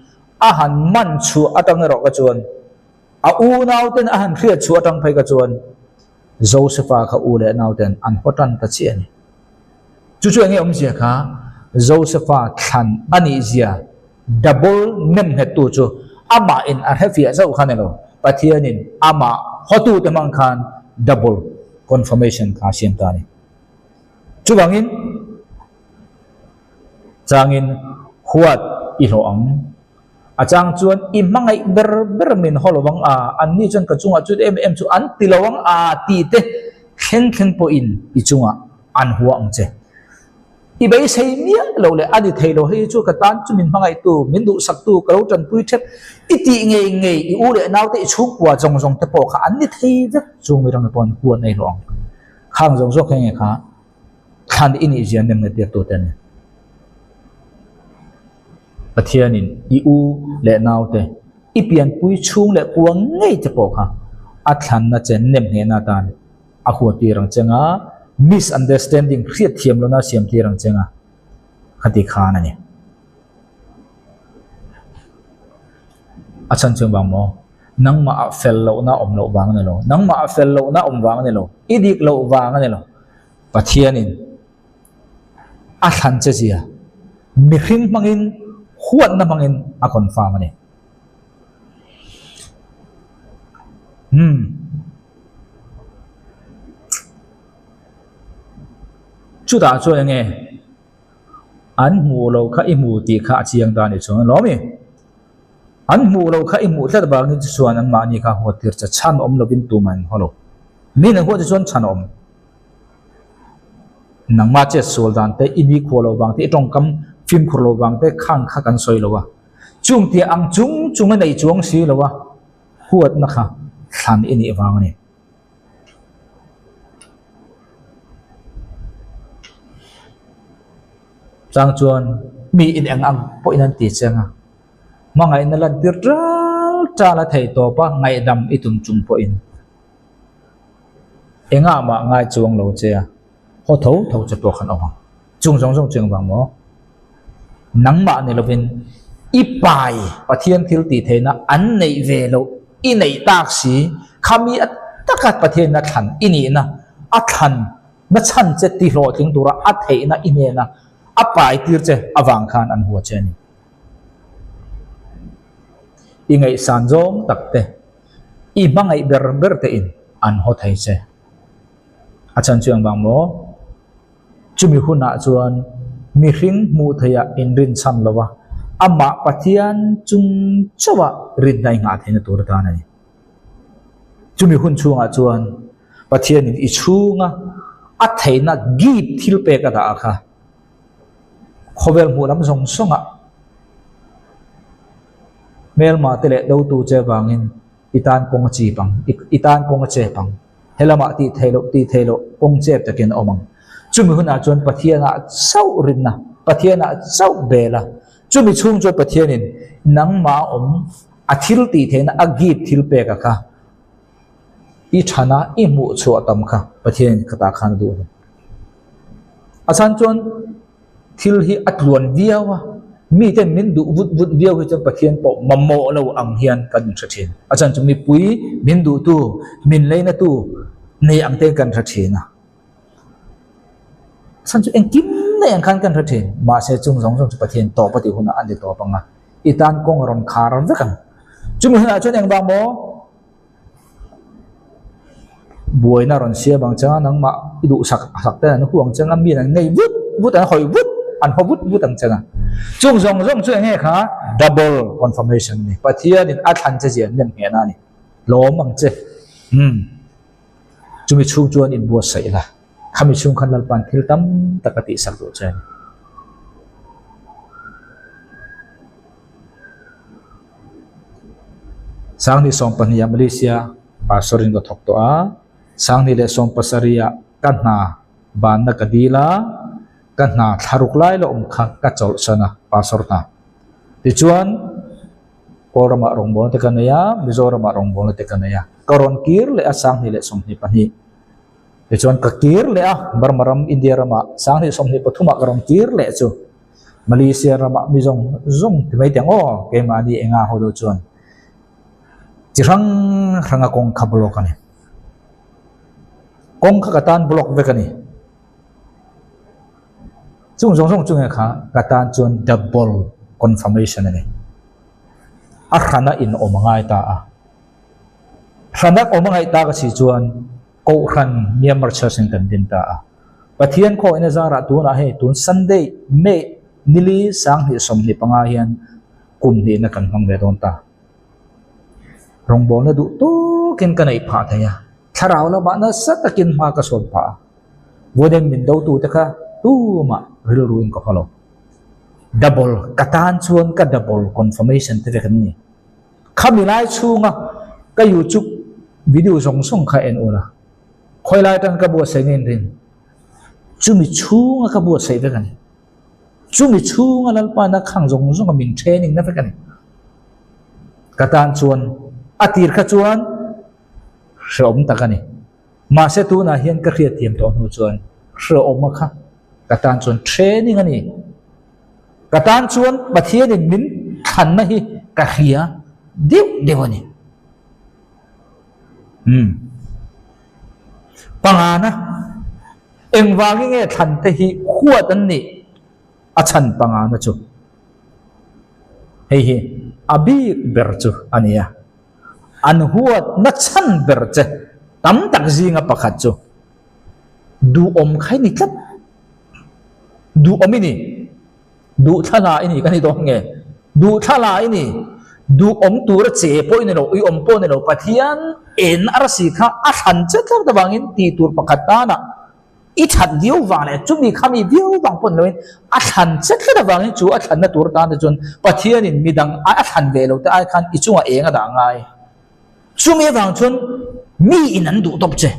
a han man chhuah atang erawh kha chuan a unauten a han hriat chhuah atang phei kha chuan Josefa kha u leh nauten an haw tan ta chiah a ni. Chu chu enge awmzia kha Josefa thlan a nih zia double nemnghettu chu amah in a hrefiah zauh kha ni lo, Pathianin amah hawtute hmang khan double confirmation kha a siam ta a ni. Chuvangin changin huat i hlawh ang. A chang chuan i hmangaih ber ber min haw lo ang a, anni chuan ka chungah chu em em chu an ti lo ang a tih te thleng thleng pawhin i chungah an hua ang che. I beisei miah lo leh a ni thei lo, hei chu ka tan chu min hmangaihtu, min duhsaktu, ka lo tanpui thep i tih ngei ngei i u leh naute i chhungkua zawng zawng te pawh kha an ni thei vek chung mi rang te pawh an huat nei hlawh ang. Khang zawng zawng kha enge kha thlan i nih zia nem nge tirtu te an ni. Pathianin i u leh naute, i pianpui chhung leh kua ngei te pawh kha a thlanna che nem nghehna atan a huat tir ang che nga, misunderstanding hriatthiam lohna a siam tir ang che nga, khati khan a ni. A chhan chu engvang maw? Nangmah ah fel lohna awm loh vang a ni lo. Nangmah ah fel lohna awm vang a ni lo. I dik loh vang a ni lo. Pathianin a thlan che zia mihring hmangin huatna hmangin a confirm a ni. Hmm. Chutah chuan enge an hmuh loh kha i hmu tih kha a chiang ta a nih chuan lawm i. An hmuh loh kha i hmuh tlat vangin chu chuan anmahni kha huat tir che chhan awm lovin tumah an haw lo. Mi an huat che chuan chhan a awm. Nangmah chet sual dan te, i nikhua lo vang te, i tawngkam fimkhur lo vang te khang kha kan sawi lo a. Chung tia ang chung chung a nei chuang si lo a, huatna kha thlan i nih vang a ni. Chang chuan mi in eng ang pawhin an ti cheng a, hmangaihna lantir tal tal a theih tawp a, ngaihdam i tum chung pawhin engah mah ngai chuang lo che a, haw tho tho che pawh khan awm ang. Chung zawng zawng chu engvang maw? Nangmah ni lovin i pai Pathian thil tih theihna an neih ve loh i neih tak si, khami a taka Pathianin a thlan i nihna a thlan na chhan che ti hlawhtling tura a theihna i hnena a pai tir che avang khan an hua che a ni. I ngaihsan zawng tak te, i hmangaih ber ber te in an haw thei che. A chhan chu engvang maw? Chumi hunah chuan mihring hmuh theihah inrinchhan lo a, amah Pathian chung chauha rinna i nghah theihna tur atan a ni. Chumi hun chhungah chuan Pathianin i chhunga a theihna gift thil pek a dah kha khawvel hmuh lam zawng zawngah hmelma te leh dotu che vangin i tan kawng a chip ang, i tan kawng a chep ang. Helamah tih theih loh tih theih loh kawng chep takin a awm ang. Chumi hunah chuan Pathianah chauh rinna, Pathianah chauh bel a. Chumi chhung chuan Pathianin nangmah a awm a thil tih theihna a gift thil pek a kha i thana i hmuh chhuah tam kha Pathianin khatah khan a duh a ni. A chhan chuan thil hi a tluan viau a, miten min duh vut vut viau hi chuan Pathian pawh mamawh lo ang hian kan inhre thin. A chhan chu mipui min duhtu, min leinatu nei ang te kan hre thin a. A chhan chu engkim nei ang khan kan hre thin. Mahse chung zawng zawng chu Pathian tawp a tih hunah an ti tawp ang a, i tan kawng a rawn khar vek ang. Chumi hunah chuan engvang maw? Buaina rawn siam ang changa nangmah i duhsak sak ten an hu ang changa mi an ngei vut vut an hawi vut an haw vut vut ang changa chung zawng zawng chu enge kha double confirmation a ni Pathianin a thlan che zia nem nghehna a ni lawm ang che umm chumi chhung chuan inbuatsaih la khami chhung khan Lalpa'n thil tam tak a tihsak duh che a ni. Sanghnih 12 ah Malaysia pastor in ka thawk tawh a, Sanghnih leh 17 ah ka hna banna ka dil a, ka hna thlaruk lai la awm kha ka chawlhsan a pastor hna. Tichuan Kawlramah rawngbawlna te ka nei a, Mizoramah rawngbawlna te ka nei a, ka rawn kir leh a Sanghnih leh 22. Tichuan ka kir leh a Burma ram India ramah Sanghnih 23 ah ka rawn kir leh chu. Malaysia ramah mi zawng zawng ti mai teh ang aw, keimahni enga ho deuh chuan chi hrang hranga kawng kha block a ni. Kawng kha ka tan block vek a ni. Chung zawng zawng chu nge kha ka tan chuan double confirmation a ni. A hrana in awm a ngai ta a. Hrana awm a ngaih ta ka si chuan Kohhran Myanmar Church in kan din ta a. Pathian khawihna zarah tunah hei tun Sunday May nili 2025 hian kum hnihna kan hmang ve dawn ta. Rawngbawlna duh tawkin ka neih phah thei a, thlarau lamah nasa takin hma ka sawn phah a. Vawiin min dotute kha tumah rilruin ka haw lo. Double ka tan chuan ka double confirmation te vek an ni. Khami lai chhunga ka YouTube video zawng zawng kha en ula, khawi lai atang ka buatsaih nge in rin? Chumi chhunga ka buatsaih vek a ni. Chumi chhunga Lalpana khang zawng zawnga min training na vek a ni. Ka tan chuan a tir kha chuan hrehawm tak a ni. Mahse tunah hian ka hriatthiam tawh hnu chuan hrehawma kha ka tan chuan training a ni. Ka tan chuan Pathianin min thlanna hi ka hria deuh deuh a ni. Umm. Pangana, engvangin nge thlan te hi huat an nih? A chhan pangana chu hei hi a bik ber chu a ni a. An huat na chhan ber che tam tak zinga pakhat chu duhawm kha i ni tlat. Duhawm i ni. Duh thla i ni ka ni dawn nge? Duh thla i ni. Duh awm tura che pawh i ni lo, i awm pawh ni lo, Pathian en arsi kha a thlan che tlat avangin tih tur pakhat tanah i that viau vang leh chumi kha mi viau vang pawh ni loin a thlan che tlat avangin chu a thlanna tur tan te chuan Pathianin midang a thlan ve lo te ai khan i chungah eng a dah ngai. Chumi avang chuan mi in an duh tawp che.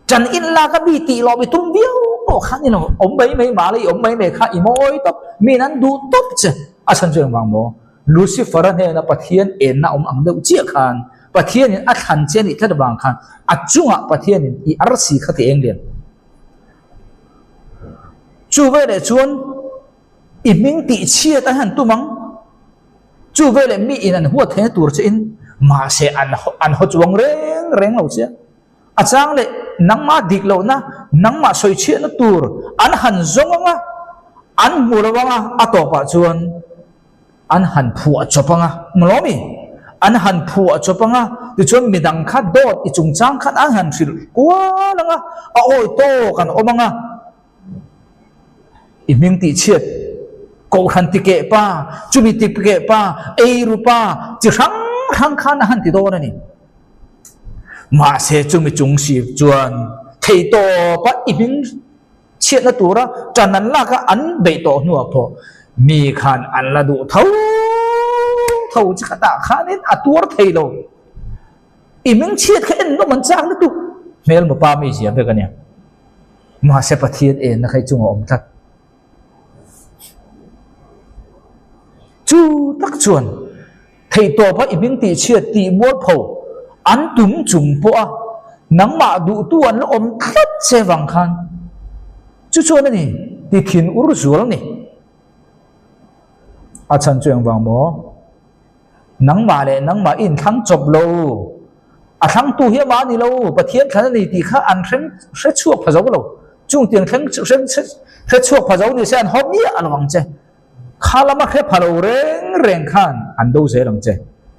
Ṭan in lak a mi tih lawm i tum viau pawh kha ni lo, awm mai mai mah la i awm mai mai kha i mawi tawp, miin an duh tawp che. A chhan chu engvang maw? Lucifer-a hnena Pathian enna awm ang deuh chiah khan Pathianin a thlan che a nih tlat avang khan a chungah Pathianin i arsi kha ti eng lian. Chu veleh chuan i hming tih chhiat a han tum ang. Chu veleh miin an huat theihna tur che in mahse an an haw chuang reng reng lo che a. A chang leh nangmah dik lohna, nangmah sawi chhiahna tur an han zawng ang a, an hmu lo ang a, a tawpah chuan an han phuah chawp ang a, maw mi? An han phuah chawp ang a, tichuan midang kha dawt i chungchang khan an han hrilh kual ang a, a awi tawk an awm ang a, i hming tih chhiat kohhran ti keh pa, chumi ti keh pa, eiru pa, chi hrang hrang khan a han ti dawn a ni. Mahse chumi chung si chuan theihtawpa i hming chhiatna tura ṭan an lak a, an beih tawh hnuah pawh mi khan an la duh tho tho chi khatah khanin a tuar thei lo. I hming chhiat kha en nawm an chak lutuk. Hmelma pa mi zia vek a nia. Mahse Pathian enna kha i chungah awm tlat. Chu tak chuan theihtawpa i hming tihchhiat tih mualpho an tum chung pawha nangmah duhtu an la awm tlat che vang khan chu chuan a ni ti thin ur zual a ni. A chhan chu engvang maw? Nangmah leh nangmah i inthlang chawp lo. A thlangtu hi amah a ni lo, Pathian thlan a ni tih kha an hreng hre chhuak pha zo lo. Chung tiang thleng hreng hre chhuak pha zo ni se an haw miah lo ang che. Kha lama hre pha lo reng reng khan an do zel ang che,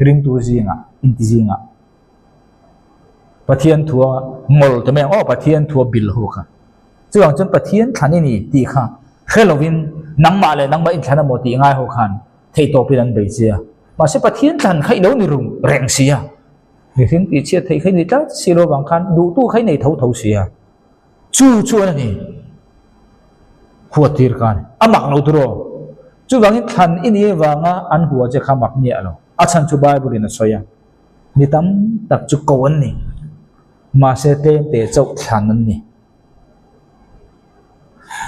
ringtu zingah, inti zingah. Pathian thua ngawl te mai ang aw, Pathian thua bil ho kha. Chuvang chuan Pathian thlan i ni tih kha hre lovin nangmah leh nangmah inthlan a maw tih ngai ho khan theihtawpin an bei che a. Mahse Pathian thlan kha i lo ni rung reng si a. Mihring tih chhiat theih kha i ni tlat si lo vang khan duhtu kha i nei tho tho si a. Chu chuan a ni huat tir ka ni. A mak lo tur aw. Chuvangin thlan i ni avanga an hua che kha mak miah lo. A chhan chu Bible in a sawi a. Mi tam tak chu ko an ni. Mahse tlem te chauh thlan an ni.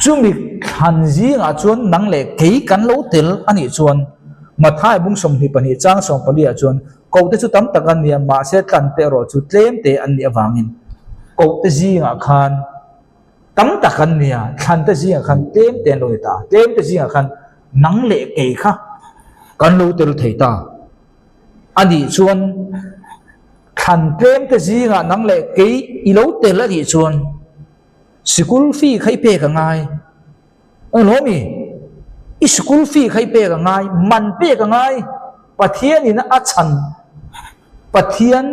Chumi thlan zingah chuan nang leh kei kan lo tel a nih chuan Mathai bung 22 chang 14 ah chuan kohte chu tam tak an ni a, mahse tlante erawh chu tlemte an nih avangin kohte zingah khan tam tak an ni a, thlante zingah khan tlemte an lo ni ta a, tlemte zingah khan nang leh kei kha kan lo tel thei ta a nih chuan Thlan tlemte zingah nang leh kei i lo tel a nih chuan sikul fee kha i pek a ngai. Englo mi? I sikul fee kha i pek a ngai, man pek a ngai. Pathianin a chhan, Pathian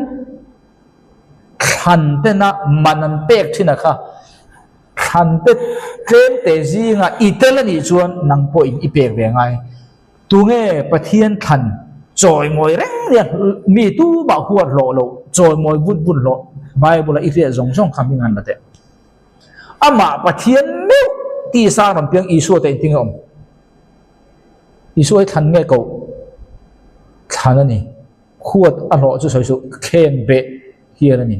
thlan tena man an pek thin a kha. Thlan te tlemte zingah i tel a nih chuan nang pawhin i pek ve a ngai. Tunge Pathian thlan chawimawi reng nia mi tumah huat hlawh loh, chawimawi vut vut hlawh Bible-a i hriat zawng zawng kha hming han la teh. Amah Pathian meuh tisa rawn piang Isua te engtin nge awm? Isua hi thlan nge koh? Thlan a ni. Huat a hlawh chu sawi suh, khen beh hian a ni.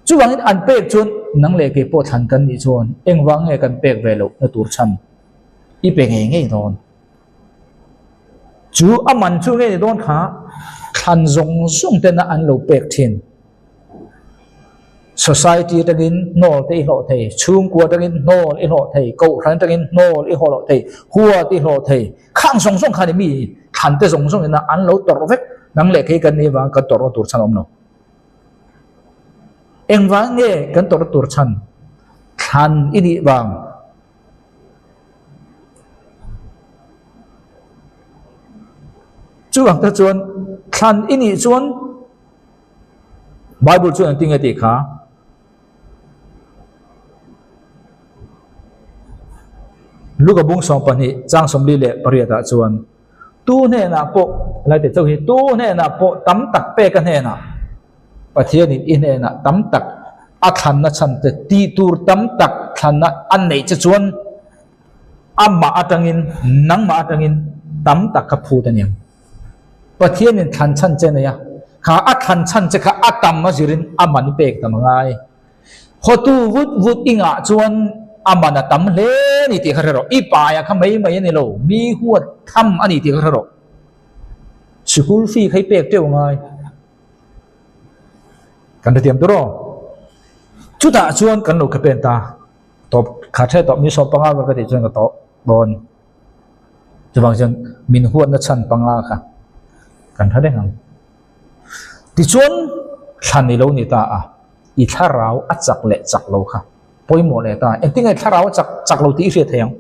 Chuvangin an pek chuan nang leh kei pawh thlan kan nih chuan engvang nge kan pek ve loh na tur chhan? I pe ngei ngei dawn. Chu a man chu nge ni dawn kha thlan zawng zawng tena an lo pek thin. Society atangin hnawl te i hlawh thei, chhungkua atangin hnawl i hlawh thei, kohhran atangin hnawl i hlawh thei, huat i hlawh thei. Khang zawng zawng kha ni mi thlan te zawng zawng ina an lo tawrh vek. Nang leh kei kan nih avang kan tawrhna tur chhan a awm lo. Engvang nge kan tawrhna tur chhan thlan i nih vang? Chuvang te chuan thlan i nih chuan Bible chuan engtin nge tih kha? Luka bung 12 chang 48 ah chuan tu hnenah pawh lai te chauh hi tu hnenah pawh tam tak pek a hnenah Pathianin i hnenah tam tak a thlanna chhan te tih tur tam tak thlanna a neih che chuan amah atangin nangmah atangin tam tak kha phut a niang. Pathianin thlan chhan che nei a, kha a thlan chhan che kha a tam a zirin a man i pek tam a ngai. Hotu vut vut i ngah chuan a man a tam hle a ni tih kha hre rawh. I paia kha mai mai a ni lo, mi huat tham a ni tih kha hre rawh. Sikul fee kha i pek teuh a ngai. Kan hrethiam tur aw. Chutah chuan kan lo kha pen ta. Tawp kha the tawp ni 15 vel ka tih chuan ka tawp dawn. Chuvang chuan min huatna chhan panga kha kan hre reng ang. Tichuan thlan i lo ni ta a, i thlarau a chak leh chak lo kha pawimawh leh ta. Engtin nge thlarau a chak chak lo tih i hriat thei ang?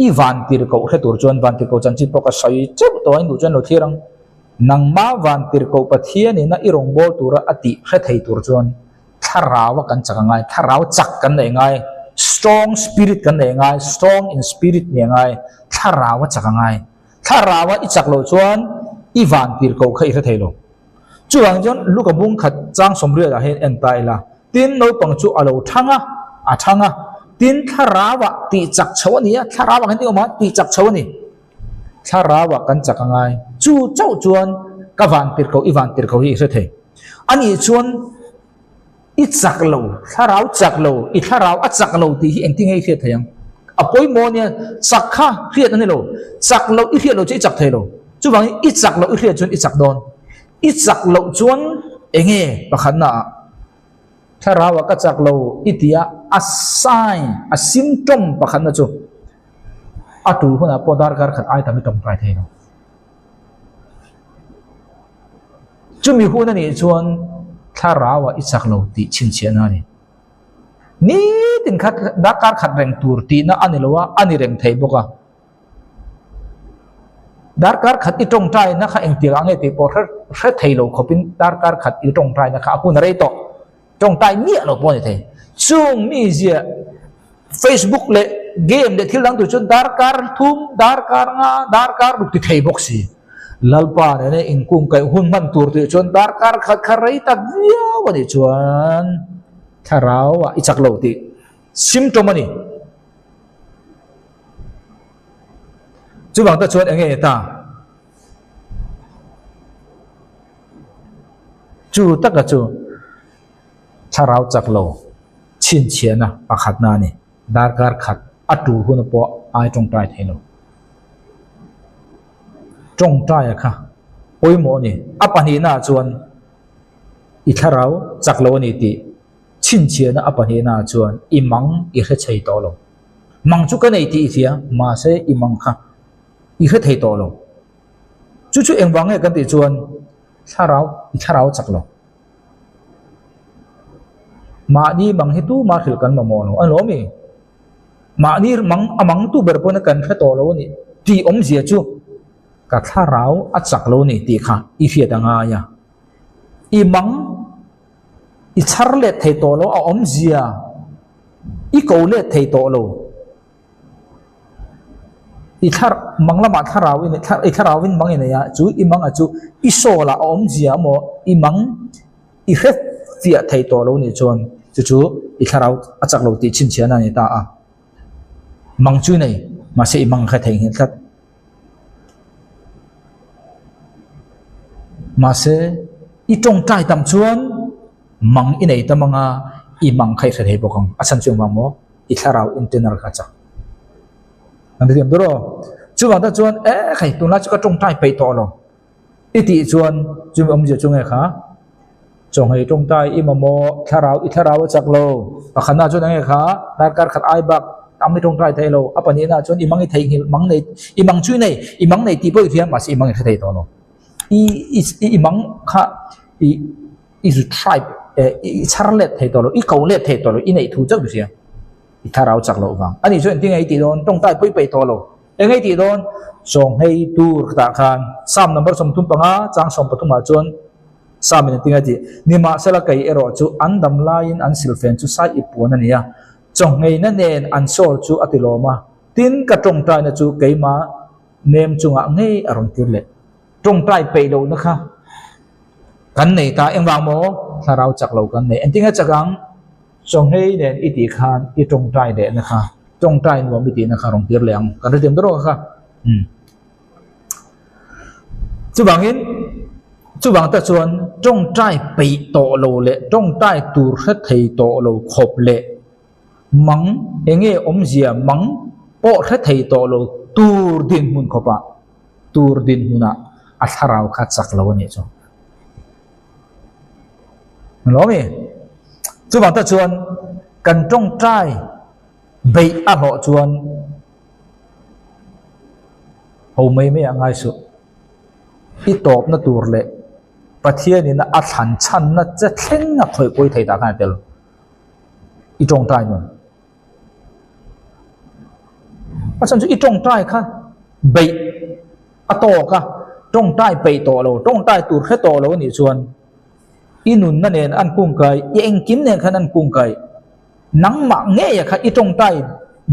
I vantirhkoh hre tur chuan vantirhkoh chanchin pawh ka sawi chauh tawh a, i duh chuan lo thlir ang. Nangmah vantirhkoh Pathianin a i rawngbâwl tura a tih hre thei tur chuan Thlarau a kan chak a ngai, thlarau chak kan neih ngai, strong spirit kan neih ngai, strong in spirit nih a ngai, thlarau a chak a ngai. Thlarau a i chak loh chuan i van tir koh kha i hre thei lo. Chuvang chuan Luka bung khat chang sawmriat ah hian en ta ila, tin naupang chu a lo thang a, a thang a, tin thlarau ah tih chak chho a ni a, thlarau ah hian eng awm a, tih chak chho a ni. Thlarau ah kan chak a ngai. Chu chauh chuan ka van tir koh, i van tir koh hi i hre thei. A nih chuan i chak lo, thlarau chak lo, i thlarau a chak lo tih hi engtin nge i hriat thei ang? A pawimawh ania, chak kha hriat a ni lo. Chak loh i hriat loh chu i chak thei lo. Chuvangin i chak loh i hriat chuan i chak dawn. I chak loh chuan enge pakhatna ah thlarau ah ka chak lo i ti a, a sign, a symptom pakhatna chu a tul hunah pawh darkar khat ai tam i tawngtai thei lo. Chumi hun a nih chuan thlarauah i chak lo tih chhinchhiahna a ni. Nitin khat darkar khat reng tur tihna a ni lo a, a ni reng thei bawk a. Darkar khat i tawngtaina kha engtiang ang nge tih pawh hre hre thei lo khawpin darkar khat i tawngtaina kha a hun a rei tawh. Tawngtai miah lo pawh a ni thei. Chung mi zia Facebook leh game leh thil dang tur chuan darkar thum, darkar nga, darkar ruk ti thei bawk si. Lalpa nena inkung kaih hun hman tur tih chuan darkar khat kha rei tak viau a nih chuan thlarau ah i chak lo tih symptom a ni. Chuvang te chuan eng nge ni ta? Chu taka chu thlarau chak lo chhinchhiahna pakhatna a ni. Darkar khat a tul hun pawh ai tawngtai thei lo. Tawngtaia kha pawimawh a ni. A pahnihnaah chuan i thlarau chak lo a ni tih chhinchhiahna a pahnihnaah chuan i mang i hre chei tawh lo. Mang chu ka nei tih i hria, mahse i mang kha i hre thei tawh lo. Chu chu engvang nge kan tih chuan thlarau i thlarau chak lo. Mahni mang hi tumah hrilh kan mamawh lo a ni lawm i? Mahni mang a mang tu ber pawhin kan hre tawh lo a ni tih awmzia chu ka thlarau a chak lo a ni tih kha i hriat a ngai a. I mang i chhar let thei tawh lo a awmzia i ko let thei tawh lo. I thlar mang lamah thlarau in i thlarau in mang i nei a, chu i mang a chu i sawl ah a awmzia emaw i mang i hre fiah thei tawh lo nih chuan chu chu i thlarau a chak lo tih chhinchhiahna a ni ta a. Mang chu i nei mahse i mang hre thei nghilh tlat. Mahse i tawngtai tam chuan mang i nei tam anga i mang kha i hre thei bawk ang, a chhan chu engvang maw? I thlarau internal kha chak. An thiam tur aw. Chuvang ta chuan e khai tunlai chu ka tawngtai peih tawh lo. I tih chuan chumi awmzia chu nge kha? Chawnghei tawngtai i mamawh thlarau i thlarau a chak lo. Pakhatna chuan enge kha? Darkar khat ai bak tam i tawngtai thei lo. A pahnihna chuan i mang i theihnghilh mang nei i mang chu i nei i mang nei tih pawh i hria mahse i mang i hre thei tawh lo. I i i mang kha i i retrieve. I chhar let thei tawh lo, i ko let thei tawh lo, i neih thu chauh hria. I thlarau chak loh vang. Ani chu engtin nge i tih dawn? Tawngtai pui peih tawh lo. Eng nge i tih dawn? Chawnghei tur tah khan Psalm number 35 chang 13 ah chuan Psalm in engtin nge a tih? Nimahsela kei erawh chu an dam laiin an silfen chu sai i puan a ni a, chawngheina nen an sawl chu a ti lawm a, tin ka tawngtaina chu keimah nem chungah ngei a rawn tir leh. Tawngtai peih lohna kha kan nei ta. Engvang maw? Thlarau chak lo kan nei. Engtin nge chak ang? Chawnghei nen i tih khan i tawngtai lehna kha, tawngtai nuam i tihna kha rawn kir leh ang. Kan hrethiam dawn kha. Umm. Chuvangin, chuvang te chuan tawngtai peih tawh lo leh tawngtai tur hre thei tawh lo khawp leh mang enge awmzia mang pawh hre thei tawh lo tur dinhmun khawpah tur dinhmunah a thlarau kha chak lo a nih chu. Lawm i? Chuvang tak chuan kan tawngtai beih a hlawh chuan ho mai mai ah ngai suh. I tawpna tur leh Pathianin a thlan chhanna che thleng a khawih pawi thei tah khan a tel. I tawngtai nun. A chhan chu i tawngtai kha beih a tawk a, tawngtai peih tawh lo, tawngtai tur hre tawh lo a nih chuan i nunna nen an kungkai, i engkim nen khan an kungkai. Nangmah ngeia kha i tawngtai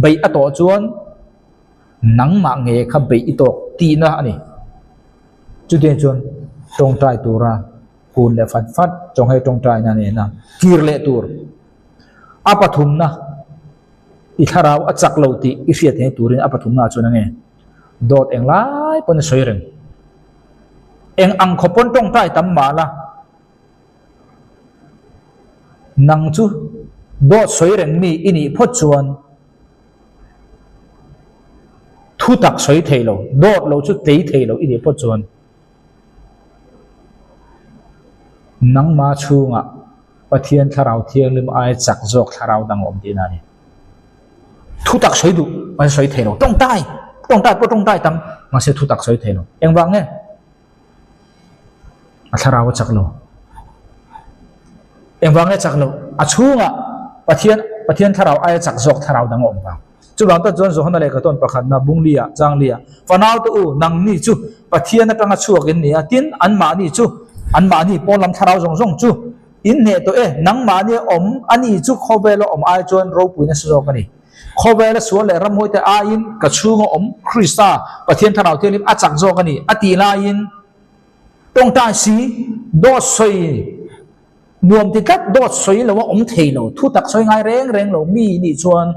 beih a tawh chuan nangmah nge kha beih i tawk tihna a ni. Chutiang chuan tawngtai tura kun leh fat fat chawnghei tawngtaina nena kir leh tur. A pathumna, i thlarau a chak lo tih i hriat theih turin a pathumna chuan a nge? Dawt eng lai pawn a sawi reng. Eng ang khaw pawn tawngtai tam mah la, nang chu dawt sawi reng mi i nih phawt chuan thu tak sawi thei lo, dawt lo chu tlei thei lo i nih phawt chuan Nangma chhungah Pathian Thlarau Thianghlim aia chak zawk thlarau dang a awm tihna a ni. Thu tak sawi duh, mahse sawi thei lo. Tawngtai! Tawngtai pawh tawngtai tam, mahse thu tak sawi thei lo. Engvang nge? A thlarau a chak lo. Engvang nge chak lo? A chhungah Pathian Pathian Thlarau aia chak zawk thlarau dang a awm vang. Chuvang tak chuan Johana lehkha tawn pakhatna Bunglia, Changlia, Fanaute u, nangni chu Pathian atanga chhuak in ni a, tin, anmahni chu, anmahni pawn lam thlarau zawng zawng chu in hneh tawh e, nangmahni awm a ni chu khawvela awm ai chuan ropui nasa zawk a ni. Khawvela sual leh ramhuaite aiin ka chhunga awm Krista, Pathian Thlarau Thianghlim a chak zawk a ni, a tih laiin tawngtai si, dawt sawi, Nuam ti tlat dawt sawi lo a awm thei lo, thu tak sawi ngai reng reng lo mi nih chuan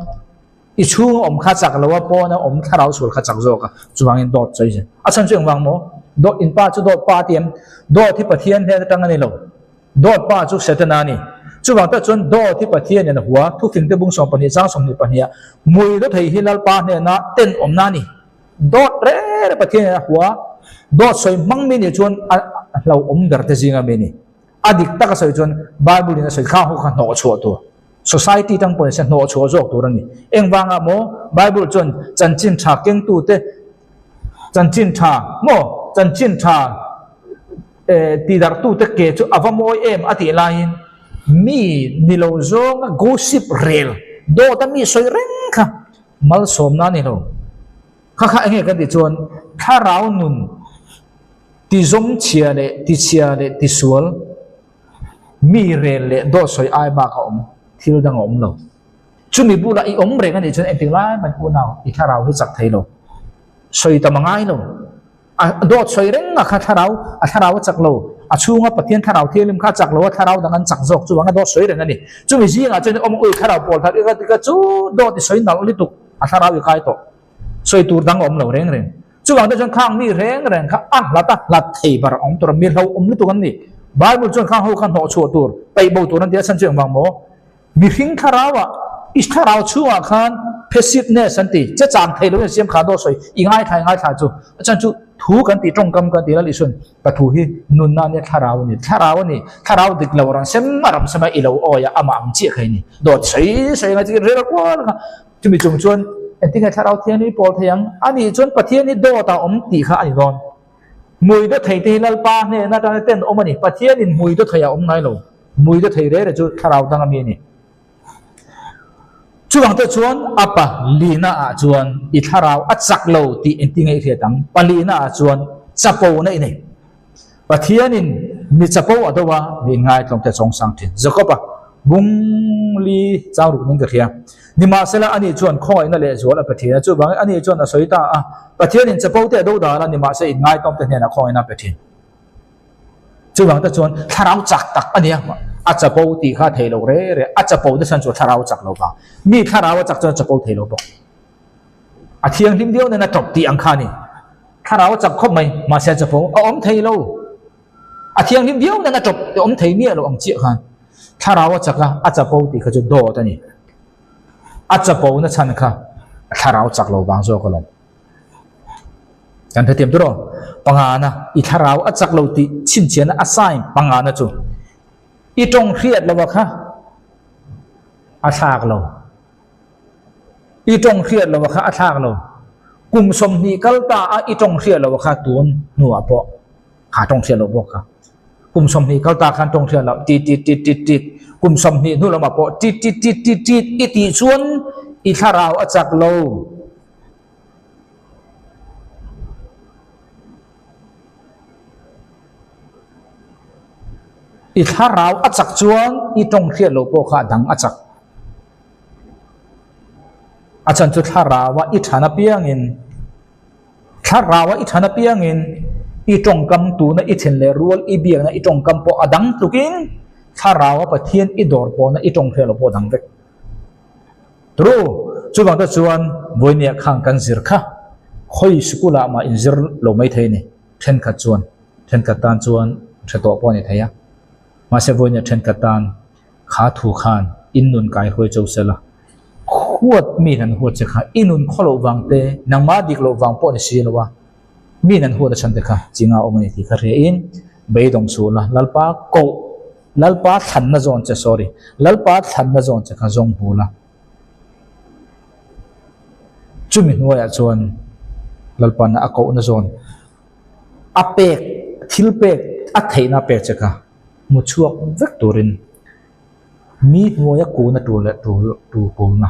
i chhung a awm kha chak lo a, pawn a awm thlarau sual kha chak zawk a, chuvangin dawt sawi zel. A chhan chu engvang maw? Dawt in pa chu dawt pa a ti em? Dawt hi Pathian hnen atang a ni lo. Dawt pa chu Setana a ni. Chuvang tak chuan dawt hi Pathian in a hua, thufingte bung 12 chang 22 ah mui dawt thei hi Lalpa hnena tenawmna a ni. Dawt reng reng Pathian in a hua, dawt sawi hmang mi nih chuan a hlauhawm ber te zinga mi a ni. A dik taka sawi chuan Bible in a sawi khang ho kha hnawh chhuah tur, society tang pawhin se hnawh chhuah zawk tur a ni. Engvangah maw Bible chuan chanchin tha kengtute chanchin tha maw chanchin tha eh tidarhtute ke chu a va mawi em a tih laiin mi ni lo zawnga gossip rel dawt a mi sawi reng kha malsawmna a ni lo. Kha kha enge kan tih chuan thlarau nun Ti zawm chhia leh ti chhia leh ti sual, mi rel leh dawt sawi ai bak a awm, thil dang a awm lo. Chumi bulah i awm reng a nih chuan engtik lai mai unau i thlarau hi chak thei lo. Sawi tam a ngai lo. A dawt sawi reng a kha thlarau, a thlarau a chak lo. A chhunga Pathian thlarau thianghlim kha a chak lo a, thlarau dang an chak zawk chuvang a dawt sawi reng a ni. Chumi zingah chuan i awm ui thlarau pawl thar i ka ti ka chu dawt i sawi nalh lutuk, a thlarau i kai tawh. Sawi tur dang a awm lo reng reng. Chuvang te chuan khang mi reng reng kha a hlat a hlat thei bar awm tur a, mi hlauhawm lutuk an ni. Bible chuan khang ho kha hnawh chhuah tur, peih bo tur an ti a, chhan chu engvang maw? Mihring thlarau ah, i thlarau chhungah khan passiveness an ti, che chang thei lo in siam kha dawt sawi, i ngaithla i ngaithla chu, a chhan chu thu kan tih tawngkam kan ti lal Isuan ka thu hi nunna ania thlarau a ni, thlarau a ni, thlarau dik lo rawn sem a ram sem a i lo awi a, amah ang chiah kha i ni, dawt sawi sawi ang a chi rel kual kha. Chumi chung chuan engtin nge Thlarau Thianghlim pawl thei ang? Ani chuan Pathian hi dawt ah awm tih kha a ni dawn. Hmui dawt thei te hi Lalpa hnehna atanga ten awm a ni. Pathianin hmui dawt thei a awm ngai lo. Mui te thei rere chu thlarau dang ami a ni. Chuvang te chuan a palina ah chuan i thlarau a chak lo tih engtin nge i hriat ang? Palina ah chuan chapo na i nei. Pathianin mi chapo a do a, mi inngaithlawm te a chawng sang thin. Jakob-a bung li chang ruk ning ka hria. Nimahsela ani chuan khawngaihna leh zual a pe thin a, chuvangin ani chuan a sawi ta a, Pathianin chapo te a do dan a, nimahse inngaithlawm te hnenah khawngaihna a pe thin. Chuvang te chuan thlarau chak tak a nia, a chapo tih kha thei lo re re, a chapo te chuan chu thlarau chak lo vang. Mi thlarau a chak chuan a chapo thei lo bawk. A thianghlim viau nen a tawp tih ang kha a ni. Thlarau a chak khawp mai, mahse a chapo a awm thei lo. A thianghlim viau nen a tawp a awm thei miah lo ang chiah khan. Thlarau a chak a, a chapo tih kha chu dawt a ni. A chapo na chhan kha thlarau chak lo vang zawk alawm. Kan hrethiam tur aw. Pangana, i thlarau a chak lo tih chhinchhiahna a sign pangana chu i tawng hriat lo a kha a thlak lo. I tawng hriat lo a kha a thlak lo. Kum 20 kal ta a i tawng hriat lo a kha tun hnuah pawh kha tawng hriat lo bawk kha. Kum 20 kal ta khan tawng hriat lo tit tit tit tit tit kum 20 hnu lamah pawh tit tit tit tit tit i tih chuan i thlarau a chak lo. I thlarau a chak chuan i tawng hriat loh pawh kha a dang a chak. A chhan chu thlarau a i than apiangin, thlarau a i than apiangin i tawngkam tuna i then leh rual i biakna i tawngkam pawh a dang tlukin thlarau a Pathian i dawr pawhna i tawng hriat loh pawh a dang vek. Tru, chuvang te chuan vawinia khang kan zir kha khawi sikul ah mah inzir lo mai thei a ni, thenkhat chuan thenkhat tan chuan hre tawh pawh a ni thei a, mahse vawinia thenkhat tan kha thu khan in nun kai hruai cho sela, huat mi nan huat che kha i nun khaw loh vang te nangmah dik loh vang pawh a ni si lo a, mi nan huat a chhan te kha chinga awm a ni tih kha hria in beidawng suh la Lalpa koh Lalpa thlanna zawn che, sorry, Lalpa thlanna zawn che kha zawng hmu la. Chumi hnuaiah chuan Lalpa'n a kohna zawn a pek, thil pek, a theihna a pek che kha hmu chhuak vek turin mi hnuaia kuna tul leh tul tul kulna,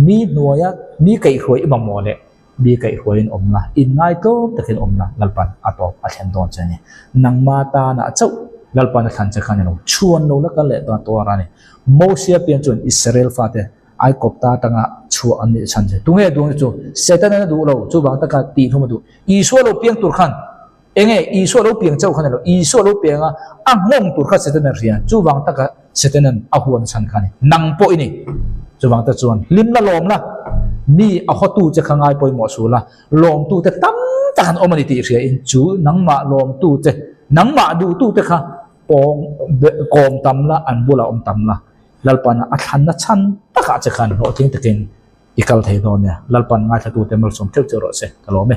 mi hnuaia mi kaihhruai i mamawh leh Mi kaihhruaiin awm la, inngai tlawm takin awm la, Lalpan a tawp a thlen dawn che a ni. Nangma tanah chauh Lalpan a thlan che kha a ni lo, chhuan lo la kal leh dawn tuar a ni. Mosia pian chuan Israel fate Aikawpta atanga chhuah an nih chhan che. Tunge duh ang chu? Setanan a duh lo, chuvang taka tihhlum a duh. Isua lo piang tur khan enge Isua lo piang chauh kha a ni lo, Isua lo piang a, a nghawng tur kha Setanan a hria, chuvang taka Setanan a huan chhan kha a ni. Nang pawh i ni. Chuvang te chuan hlim la lawm la, mi a hawtu che kha ngai pawimawh suh la, lawmtu te tam tak an awm a ni tih hria in chu nangmah lawmtu che, nangmah duhtu te kha pawng kawm tam la, an bulah awm tam la, Lalpana a thlanna chhan takah che khan hlawhtling takin i kal thei dawn nia. Lalpan ngaithlatute malsawm theuh che rawh se, ka lawm e.